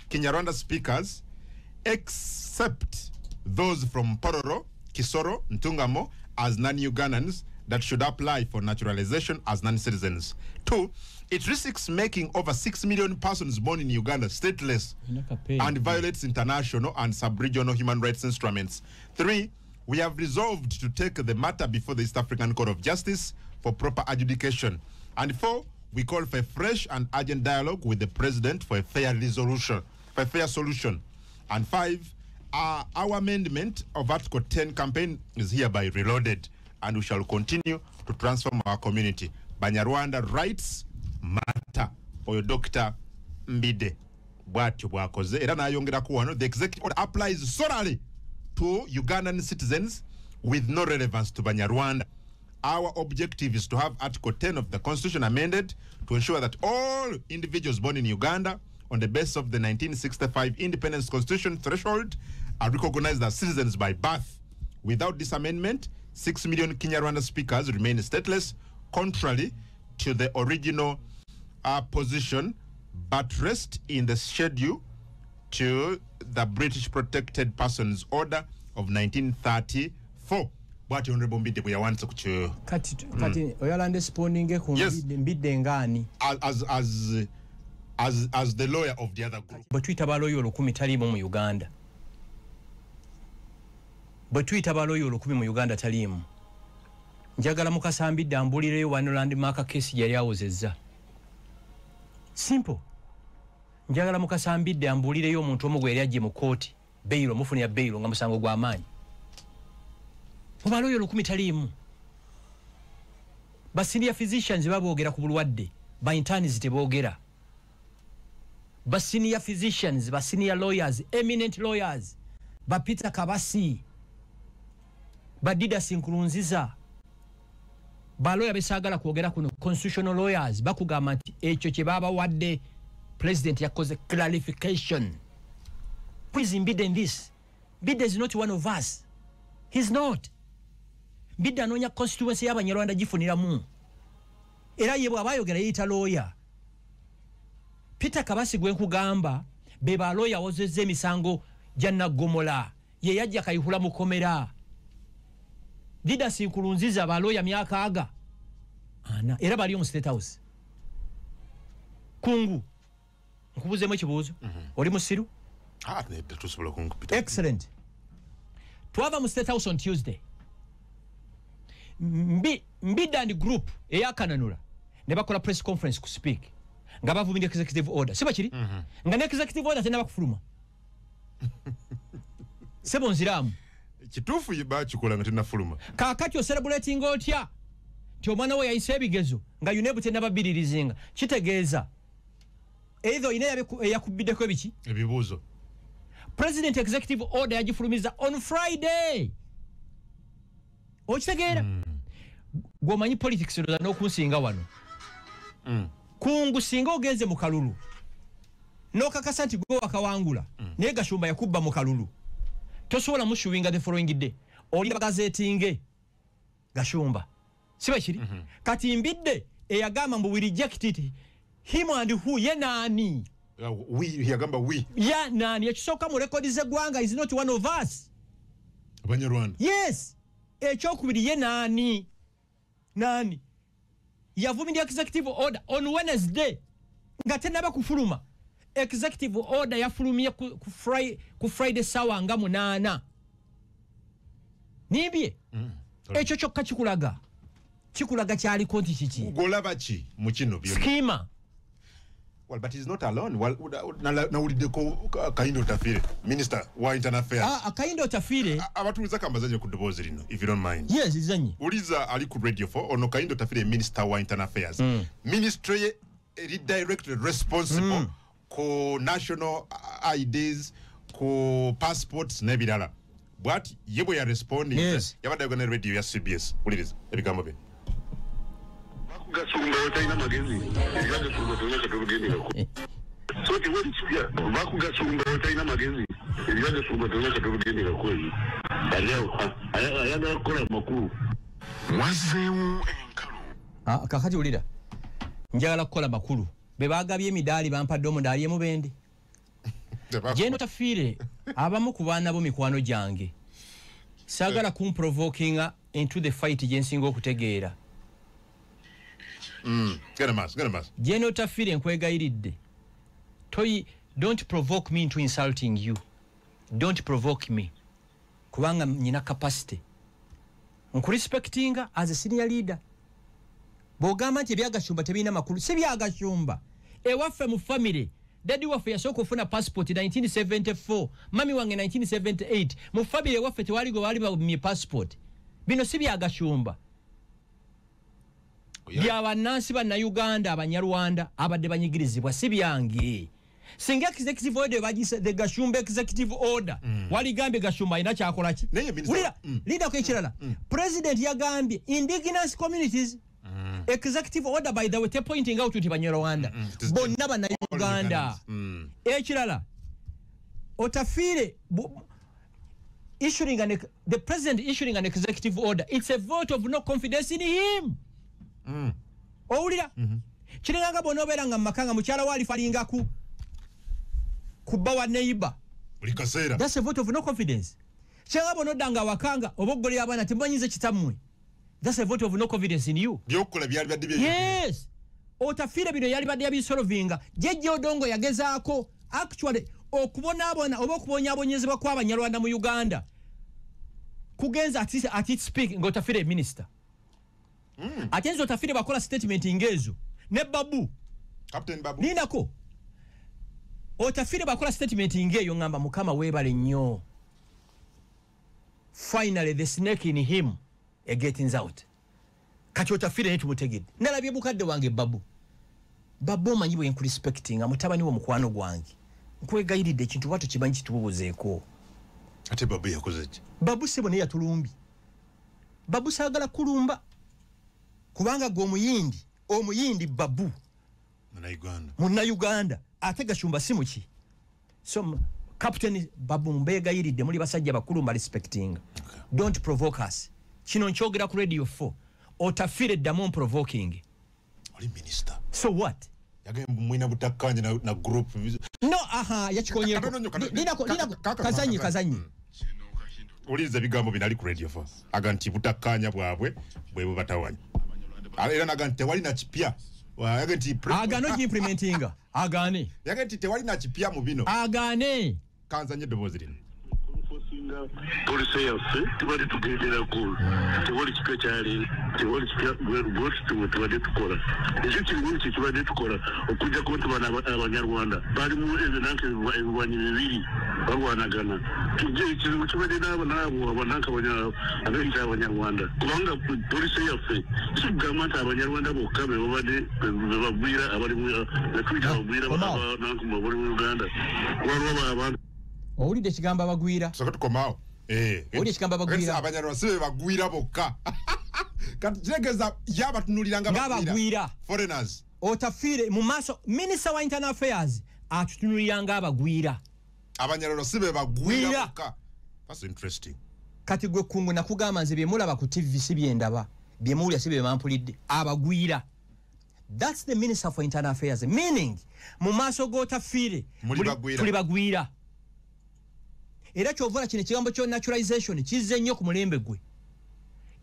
Kinyarwanda speakers except those from Pororo, Kisoro, Ntungamo as non-Ugandans that should apply for naturalization as non-citizens. 2, it risks making over 6 million persons born in Uganda stateless and violates international and sub-regional human rights instruments. 3, we have resolved to take the matter before the East African Court of Justice for proper adjudication. And 4, we call for a fresh and urgent dialogue with the president for a fair resolution, for a fair solution. And 5, our amendment of Article 10 campaign is hereby reloaded, and we shall continue to transform our community. Banyarwanda rights matter. Oyo Dr. Mbidde bw'atyo bw'akoze era n'ayongerako wano, the executive order applies solely to Ugandan citizens with no relevance to Banyarwanda. Our objective is to have Article 10 of the Constitution amended to ensure that all individuals born in Uganda on the basis of the 1965 Independence Constitution threshold are recognized as citizens by birth. Without this amendment, 6 million Kinyarwanda speakers remain stateless, contrary to the original position, but rest in the schedule to the British Protected Persons Order of 1934. Bwati Honorable Mbidde bwe yawandiise ku kyo. Kati oyala ndespondinge ku Mbidde ngaani? As the lawyer of the other group. Bwe tuyita balooya 1000 taliimu mu Uganda. Bwe tuyita balooya 1000 mu Uganda taliimu. Njagala Mukasa Mbidde ambuulireyo wano landmark case gyeyali awozezza. Simple. Njagala Mukasa Mbidde ambuulireyo omuntu omu gwe yali aggye mu kkooti, bail, omufunira bail nga musango gw'amaanyi. Mu balooya 1000 taliimu. Ba senior physicians baboogera ku bulwadde, ba interns teboogera. Ba senior physicians, ba senior lawyers, eminent lawyers, ba Peter Kabasi, ba Didas Nkurunziza, baloya besaagala kwogera kuno, constitutional lawyers bakugamba nti ekyo kye babawadde president yakoze clarification. Who is Mbidde in this? Mbidde is not one of us. He's not. Mbidde anoonya constituency y'Abanyarwanda gifuniramu. Era ye bw'aba ayogera yeeyita lawyer. Peter Kabasi gwe nkugamba be ba lawyer awozezza emisango gya Naggomola, ye yajja Kayihura mukomera. Didas Nkurunziza ba lawyer myaka aga ana era bali mu State House. Kungu nkubuzeemu ekibuuzo. Oli musiru? Tusobola kunkupita. Excellent. Twava mu State House on Tuesday. Mbidde and group eyakananula ne bakola press conference ku speak nga bavumirira executive order. Si bakiri? Nga ne executive order tenaba kufuluma. Sebo nziramu. Kituufu bakikola nga tennafuluma. Kaakati ocelebrating otya nti omwana we yayise ebigezo nga UNEB tennababiririzinga. Kitegeeza either oyina eyakubiddeko ebiki? Ebibuuzo. President executive order yagifulumiza on Friday. Okitegeera? Gw'omanyi politics ndowooza n'okunsinga wano. Kungu singa ogenze mu kalulu n'okakasa nti gwe wakawangula, naye Gashumba yakubba mu kalulu, tosobola mushuwinga the following day. Oli bagazetinge Gashumba. Si bwe kiri? Kati Mbidde eyagamba mbu we reject it, him and who, ye naani? We, yagamba we. Ya naani? Ekisooka mu rekodi z'eggwanga is not one of us. Abanyarwanda. Yes. Ekyokubiri ye naani? Nani? Yavumirira executive order on Wednesday nga tennaba kufuluma. Executive order yafulumye ku Friday sawa nga 8. Nimbye? Ekyo kyokka kikulaga. Kikulaga kyaliko nti kiki? Golaba ki mu kino byonna? Schema. Well, but he's not alone. Well, nawuliddeko Kahinda Otafiire, Minister wa Internal Affairs. Kahinda Otafiire. Abatuuliza kambazanye ku ddoboozi lino, if you don't mind. Yes, izanye. Uliza ali ku Radio 4, ono Kahinda Otafiire, Minister wa Internal Affairs. Ministry ye eri directly responsible ku national IDs, ku passports n'ebirala. Bw'ati ye bwe yarespondinze, yabadde ayogera ne radio ya CBS. Wuliriza ebigambo bye. Gasumba otalina magezi, era Gasumba tolina ky'otugenderako. So tewali kipya, bakugasumba otalina magezi, era Gasumba tolina ky'otugenderako eyo. Ayagala kukola amakulu. Wazzeewo enkalu. Kakati wulira, njagala kukola makulu. Be baagabye emidaali bampadde omudaali emubende. Jeno Otafiire abamu ku baana bo mikwano gyange. Saagala kumprovokinga into the fight gye nsinga okutegeera. Genda maaso, genda maaso. Jeno Otafiire nkwegayiridde. Toyi, don't provoke me into insulting you. Don't provoke me. Kubanga nina capacity. Nkurespectinga as a senior leader. Bw'ogamba nti ebyagashumba tebirina makulu, si byagashumba. Ewaffe mu family, daddy waffe yasooka okufuna passport 1974, mami wange 1978. Mu family ewaffe tewali gwe baali bamye passport. Bino si byagashumba. Bya bannansi bannayuganda abanyarwanda abadde banyigirizibwa, si byange. Singa executive order bagise the Gashumba executive order. Waligambye Gashumba ina kyakola ki? Wulira, linda ko ekirala. President yagambye indigenous communities. Executive order, by the way, te pointing out nti Banyarwanda. Bonna Bannayuganda. Ekirala, Otafiire issuing an the president issuing an executive order, it's a vote of no confidence in him. Owulira? Kiringanga bw'onobeera nga mu maka nga mukyala we alifalinga ku kubba wa neighbor. Buli kaseera. That's a vote of no confidence. Kiringanga bw'onodda nga awakanga oba oggolera abaana temumanyize kitammwe. That's a vote of no confidence in you. Byokukola byali badde bye. Yes. Otafiire bino yali badde yabisolvinga. Jeje Odongo yagezaako actually okubonaabona oba okubonyaabonyezebwa kw'Abanyarwanda mu Uganda kugenza at its peak nga Otafiire minister. Ate nze Otafiire bakola statement ngezo ne Babu, Captain Babu, ninako Otafiire bakola statement ngeyo ngamba Mukama weebale nnyo, finally the snake in him getting out. Kati Otafiire ne tumutegedde. Nalabye mukadde wange Babu. Babu, omanyi bwe nkurespectinga, mutabani wo, mukwano gwange, nkwegayiridde ekintu bwato kimanyi kitububuzeeko. Ate Babu yakoze ki? Babu sebo naye yatulumbi. Babu saagala kulumba kubanga gwe omuyindi, omuyindi Babu Munnayuganda. Munnayuganda, ate Gashumba si muki. So Captain Babu, mbeegayiridde, muli basajja bakulu, mba respecting. Don't provoke us. Kino nkyogera ku Radio 4. Otafiire, ddamu provoking. Oli minister. So what? Yagambye mwina butakkanya na group. No, aha, yakikonyeko. Katono nnyo, Linako, linako, kazanyi, kazanyi. Uliriza ebigambo bino ali ku Radio 4. Aga nti butakkanya bwabwe bwe bubatawanya. Era naga nti tewali na kipya. Yaga nti Agane ogiimplementinga. Agane. Yaga nti tewali na kipya mu bino. Agane. Kanzanye eddoboozi lino. Enforcinga policy yaffe tubadde tugenderako, tewali kipya kyali, tewali kipya bwetutyo tubadde tukola. Ekyo kirungi kye tubadde tukola, okujjako nti bano Abanyarwanda balimu ebinanka ebirwanyi bibiri balwanagana. Tujje ekizibu kibadde n'abo n'abo abananka abeyita Abanyarwanda, kubanga policy yaffe si kugamba nti Abanyarwanda bokka be babadde be bagwira abali betuyita abagwira abananka bali mu Uganda. Waliwo abantu Owulidde ekigambo abagwira? Soka tukomaawo. Owulidde ekigambo abagwira? Abanyarwanda si be bagwira bokka. Kati kitegeeza ye abatunulira nga ng'abagwira. Foreigners. Otafiire mu maaso minister wa internal affairs atutunulira ng'abagwira. Abanyarwanda si be bagwira Gwira. bokka. That's interesting. Kati gwe kungu nakugamba nze bye mulaba ku TV si bye ndaba, bye muwulira si bye bampulidde. Abagwira. That's the minister for internal affairs, meaning mu maaso g'Otafiire Muli bagwira. Tuli bagwira. Era kyovula kino ekigambo kyo naturalization kizze nnyo ku mulembe gwe.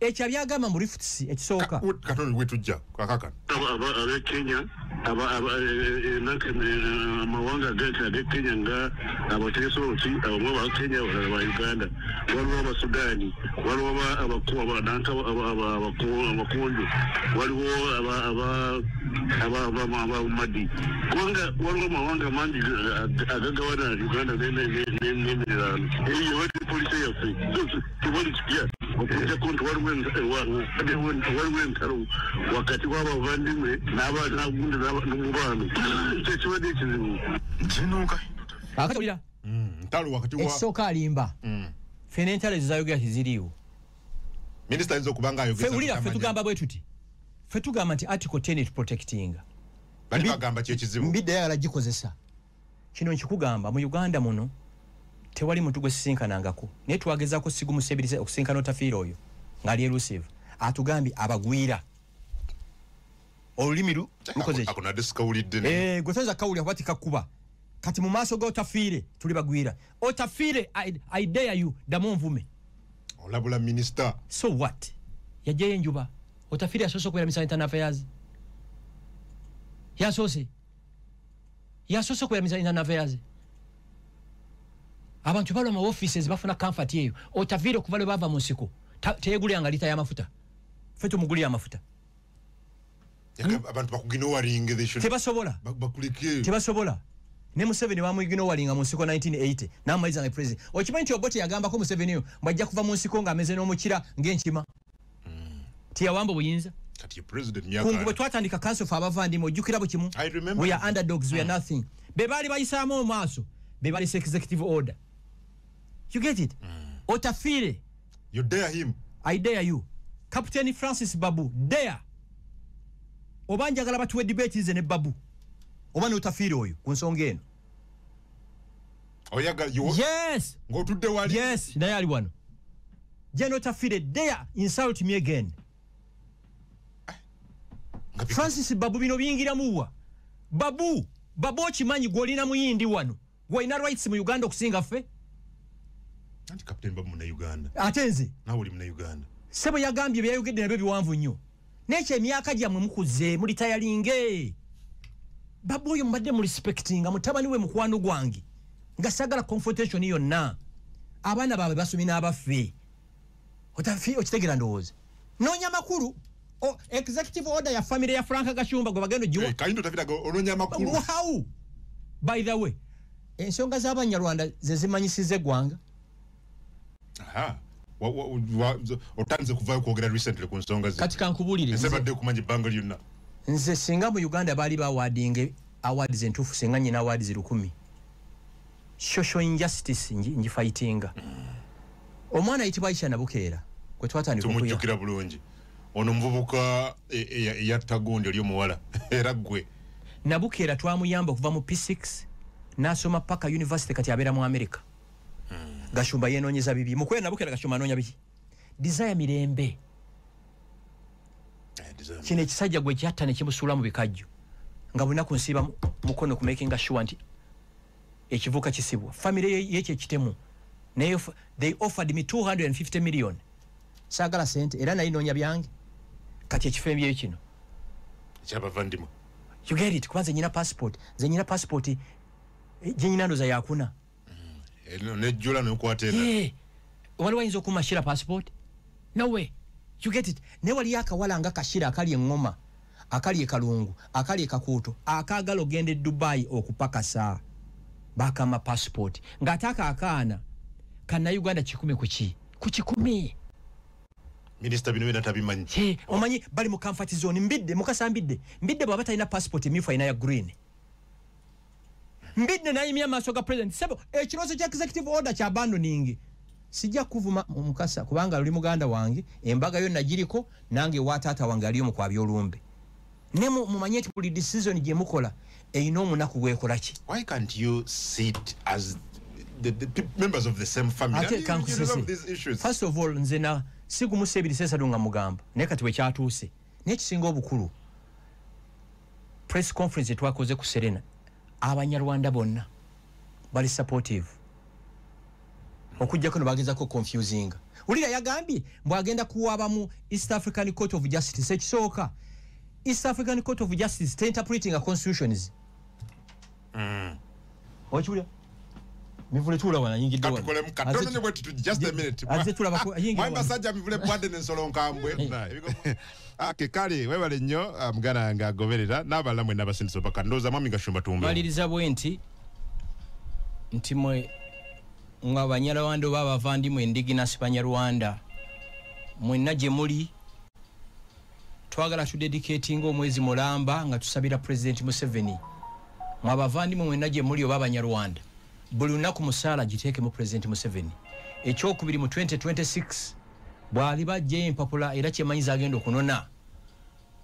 Ekyo abyagamba mu rifts ekisooka. Katono wetujja kakakano. Ab'e Kenya, amawanga ag'e Kenya nga Abateesooti, abamu aba Kenya, abalala ba Uganda, waliwo Abasudaani, waliwo nanka Abakonjo, waliwo Abamadi, kubanga waliwo amawanga mangi agagawana Uganda n'emiriraano. Eyo wali policy yaffe, tewali kipya okujjako nti waliwo entalo wakati w'abavandimwe n'abagundi n'omubano. Ekyo kibadde ekizibu. Kakati owulira? Ntalo wakati wa Ekisooka alimba. Ffe n'entalo ezo zayogera teziriiwo. Minisita ayinza okuba nga ayogeza Ffe wulira, ffe butamanya. tugamba bwe tuti. Ffe tugamba nti article 10 protectinga. Bali bagamba ki ekizibu? Mbidde yagala gikozesa. Kino nkikugamba, mu Uganda muno tewali muntu gwe sisinkanangako, naye twagezaako sigumusebiriza okusinkana Otafiire oyo ng'ali elusive, atugambye abagwira. Olulimi lukoze ki? Ako nadde sikawulidde. Eh, gwe toyinza kawulira kuba tikakuba. Kati mu maaso ga Otafiire tuli bagwira. Otafiire, I dare you, ddamu onvume. Olabula minisita. So what? Yajjayo enjuba. Otafiire yasoose okubeera minister internal affairs. Yasoose. Yasoose okubeera minister internal affairs. Abantu balwa mu offices bafuna comfort eyo. Otafiire okuva lwe bava mu nsiko teyeguliranga lita y'amafuta. Ffe tumugulira amafuta. Abantu bakuignoringe, they should Tebasobola. bakuleke. Tebasobola. Ne Museveni bamuignoringa mu nsiko 1980 n'amaliza nga president. Okimanyi nti Obote yagambako Museveni oyo bw'ajja kuva mu nsiko ng'ameze n'omukira ng'enkima. Teyawamba obuyinza. Kati president myaka Kungu bwe twatandika council for abavandimwe ojjukira bwe kimu. We are underdogs, we are nothing. Be baali bayisaamu omaaso, be balese executive order. You get it? Otafiire. You dare him. I dare you. Captain Francis Babu, dare. Oba njagala batuwe debate nze ne Babu. Oba n'Otafiire oyo ku nsonga eno. Oyagala you. Yes. Ng'otudde wali. Yes, naye ali wano. General Otafiire, dare insult me again. Francis Babu bino biyingiramu wa? Babu, Babu okimanyi gw'olina muyindi wano. Gw'olina rights mu Uganda okusinga ffe? Anti Captain Babu muna Uganda. Ate nze. Nawe oli muna Uganda. Ssebo yagambye byayogedde nabyo biwanvu nnyo. N'ekyo emyaka gyammwe mukuze, mulitayalinge. Babu oyo mubadde mu respectinga mutabani we mukwano gwange. Nga saagala confrontation yonna. Abaana baabwe basomye n'abaffe. Okitegeera ndowooza. Noonya makulu. Executive order ya family ya Frank Gashumba gwe bagenda ogiwa. Kayindo Otafiire onoonya makulu. How? By the way, ensonga z'Abanyarwanda ze zimanyisiza eggwanga. Aha. Otandise kuvaayo kwogera recently ku nsonga zi. Kati kankubuulire. Nze badde okumanya ebbanga lyonna. Nze singa mu Uganda baali bawadinga awards entuufu singa nnyina awards 1000. Social injustice ngifightinga. Omwana ayitibwa Aisha Nabukeera gwe twatandika okuya. Tumujjukira bulungi. Ono omuvubuka eyatta gundi oli omuwala era ggwe. Nabukeera twamuyamba okuva mu P6 n'asoma paka university kati abeera mu America. Gashumba yeenoonyeza bibi. Mukwera Nabukeera Gashumba anoonya biki? Desire Mirembe. Kino ekisajja gwe kyatta ne kimusuula mu bikajjo. Nga bunaku nsiiba mukono ku making sure nti ekivuka kisibwa. Family yekyo ekitemu. Naye they offered me 250 million. Saagala sente era naye noonya byange. Kati ekifo ebyeyo kino. Ekyabavandimwe. You get it? Kuba nze nnyina passport. Nze nnyina passport gye nnyina ndowooza yakuna. Nejjula n'okwata era. Waliwo ayinza okumma Shira passport? No way. You get it? Naye waliyo akawala nga Kashira akali eŋŋoma, akali e Kalungu, akali e Kakuuto, akaagala ogenda e Dubai okupakasa. Bakama passport. Ng'ate ako akaana Kannayuganda 100 ku ki? Ku 100. Minisita bino byonna tabimanyi. Omanyi bali mu comfort zone Mbidde, Mukasa Mbidde. Mbidde bw'aba talina passport emyufu alina ya green. Mbidde n'ayimya amaaso ga president. Ssebo ekirowoozo kya executive order kya abandoning. Sijja kuvuma Mukasa kubanga oli muganda wange, embaga yo nagiriko nange wa taata wange aliyo mu kwabya olumbe. Ne mumanye nti buli decision gye mukola erina omunaku gwekola ki? Why can't you sit as the members of the same family? Ate kankusese. First of all nze na sigumusa ebiri sesatu nga mugamba naye kati bwe kyatuuse. Naye ekisinga obukulu press conference twakoze ku Serena, Abanyarwanda bonna bali supportive. Okujjako ne bagezaako confusing. Wulira yagambye mbu agenda kuwaba mu East African Court of Justice. Ekisooka East African Court of Justice interpreting a constitutions. Okiwulira? Mivule tuula wano ayingidde wano. Katukolemu katono nnyo bwe tuti just a minute. Azze tulabako ayingira wano. Mwami Basajja Mivule Bwadde n'ensolo nkambwe. Ake kale webale nnyo muganda wange agoberera n'abalala mwenna abasindise obubaka. Ndowooza Mwami Gashumba tuwummule. Maliriza bwe nti mwe nga Abanyarwanda oba abavandimwe indigenous Banyarwanda mwenna gye muli twagala tudedicatinga omwezi mulamba nga tusabira President Museveni. Mwe abavandimwe mwenna gye muli oba Abanyarwanda buli lunaku musaala giteekemu President Museveni. Ekyokubiri mu 2026 bw'aliba aggyeyo empapula era kyemanyi z'agenda okunona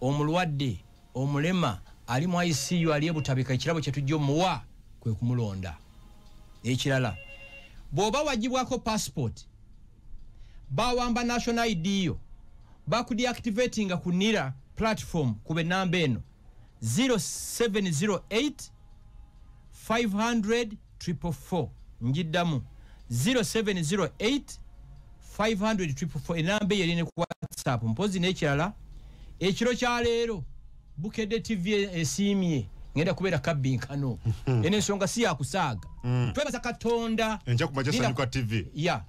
omulwadde omulema ali mu ICU ali ebutabika ekirabo kye tujja omuwa kwe kumulonda. Ekirala bw'oba wagibwako passport bawamba national ID yo bakudeactivatinga ku NIRA platform kube namba eno 0708 500 444. Njiddamu 0708 500 444 enamba eyo eri ne ku WhatsApp. Mpozi n'ekirala ekiro kya leero Bukedde TV esiimye ngenda kubeera kabbinkano. Eno ensonga si yakusaaga. Twebaza Katonda. Enja kumakya Sanyuka TV. Ya.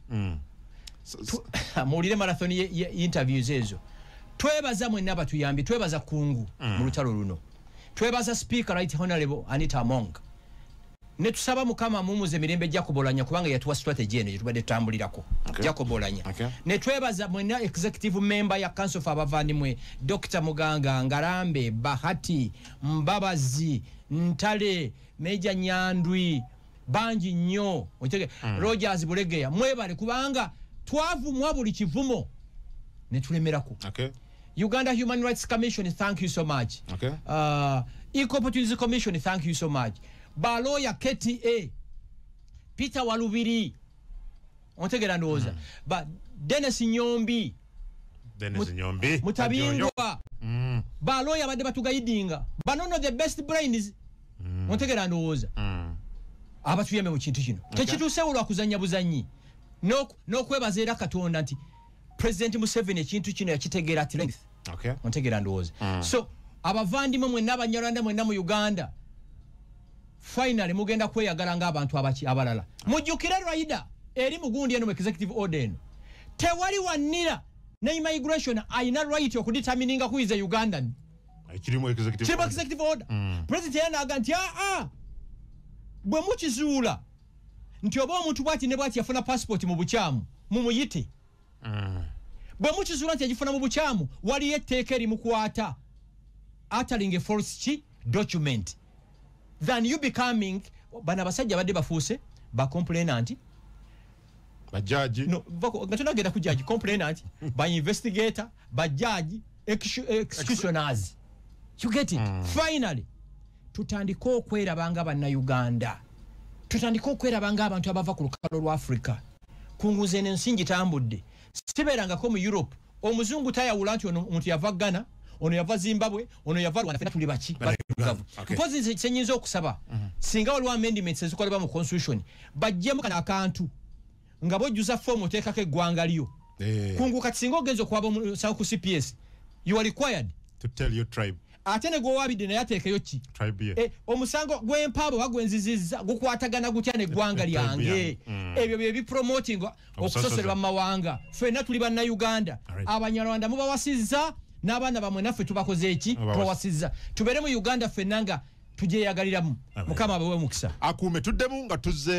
Muwulire marathon interviews ezo. Twebaza mwenna abatuyambye, twebaza Kungu mu lutalo luno. Twebaza Speaker Right Honorable Anita Among. Ne tusaba Mukama mumuze mirembe Jacob Olanya, kubanga yatuwa strategy eno gyetubadde tutambulirako. Jacob Olanya. Ne twebaza mwenna executive member ya Council of Abavandimwe, Dr. Muganga, Ngarambe, Bahati, Mbabazi, Ntale, Meja Nyandwi, bangi nnyo. Rogers Bulegeya, mwebale kubanga twavumwa buli kivumo ne tulemerako. Uganda Human Rights Commission, thank you so much. Equal Opportunities Commission, thank you so much. Baloya KTA, Peter Walubiri, ontegera ndowooza, ba Dennis Nyombi, Mutabingwa, baloya badde batugayidinga, banono the best brains, ontegera ndowooza, abatuyambe mu kintu kino. Tekituusewo lwa kuzannya buzannyi, n'okwebaza era Katonda nti President Museveni ekintu kino yakitegeera at length. Ontegera ndowooza. So abavandimwe mwenna Abanyarwanda mwenna mu Uganda, finally mugenda kweyagala ng'abantu abalala. Mujjukire Raida eri mugundi eno mu executive order eno, tewali wannira ne immigration ayina right okudetermininga who is a Ugandan. Kirimu executive order. President yanaga nti bwe mukizuula nti oba omuntu bw'ati ne bw'ati yafuna passport mu bukyamu, mumuyite. Bwe mukizuula nti yagifuna mu bukyamu, waliyo etteeka erimukwata uttering a false document than you becoming bana abasajja badde bafuuse ba complainant, ba judge, no nga tonagenda ku judge, complainant, ba investigator, ba judge, executioners. You get it? Finally tutandike okwerabanga Bannayuganda, tutandike okwerabanga abantu abava ku lukalo lwa Africa. Kunguza eno ensi ngitambudde, sibeerangako mu Europe omuzungu tayawula nti ono omuntu yava Ghana, ono yava Zimbabwe, ono yava Rwanda, fena tuli baki baddugavu. Mpozi nze kyenyinza okusaba, singa waliwo amendments ezikolebwa mu constitution, baggyemu kano akantu nga bw'ojjuza foomu oteekako eggwanga lyo. Kungu kati singa ogenza okwaba omusango ku CPS, you are required to tell your tribe. Ate ne gw'owabidde naye ateekeyo ki? Omusango gw'empaabo oba gw'enzizizza gukwatagana gutya n'eggwanga lyange? Ebyo bye bipromoting okusosolebwa mu mawanga. Ffenna tuli Bannayuganda. Abanyarwanda mubawasizza n'abaana bamwe naffe tubakoze eki? Tubawasizza. Tubeere mu Uganda ffenna nga tugyeyagaliramu. Mukama abawe omukisa. Akuume tuddemu nga tuzze.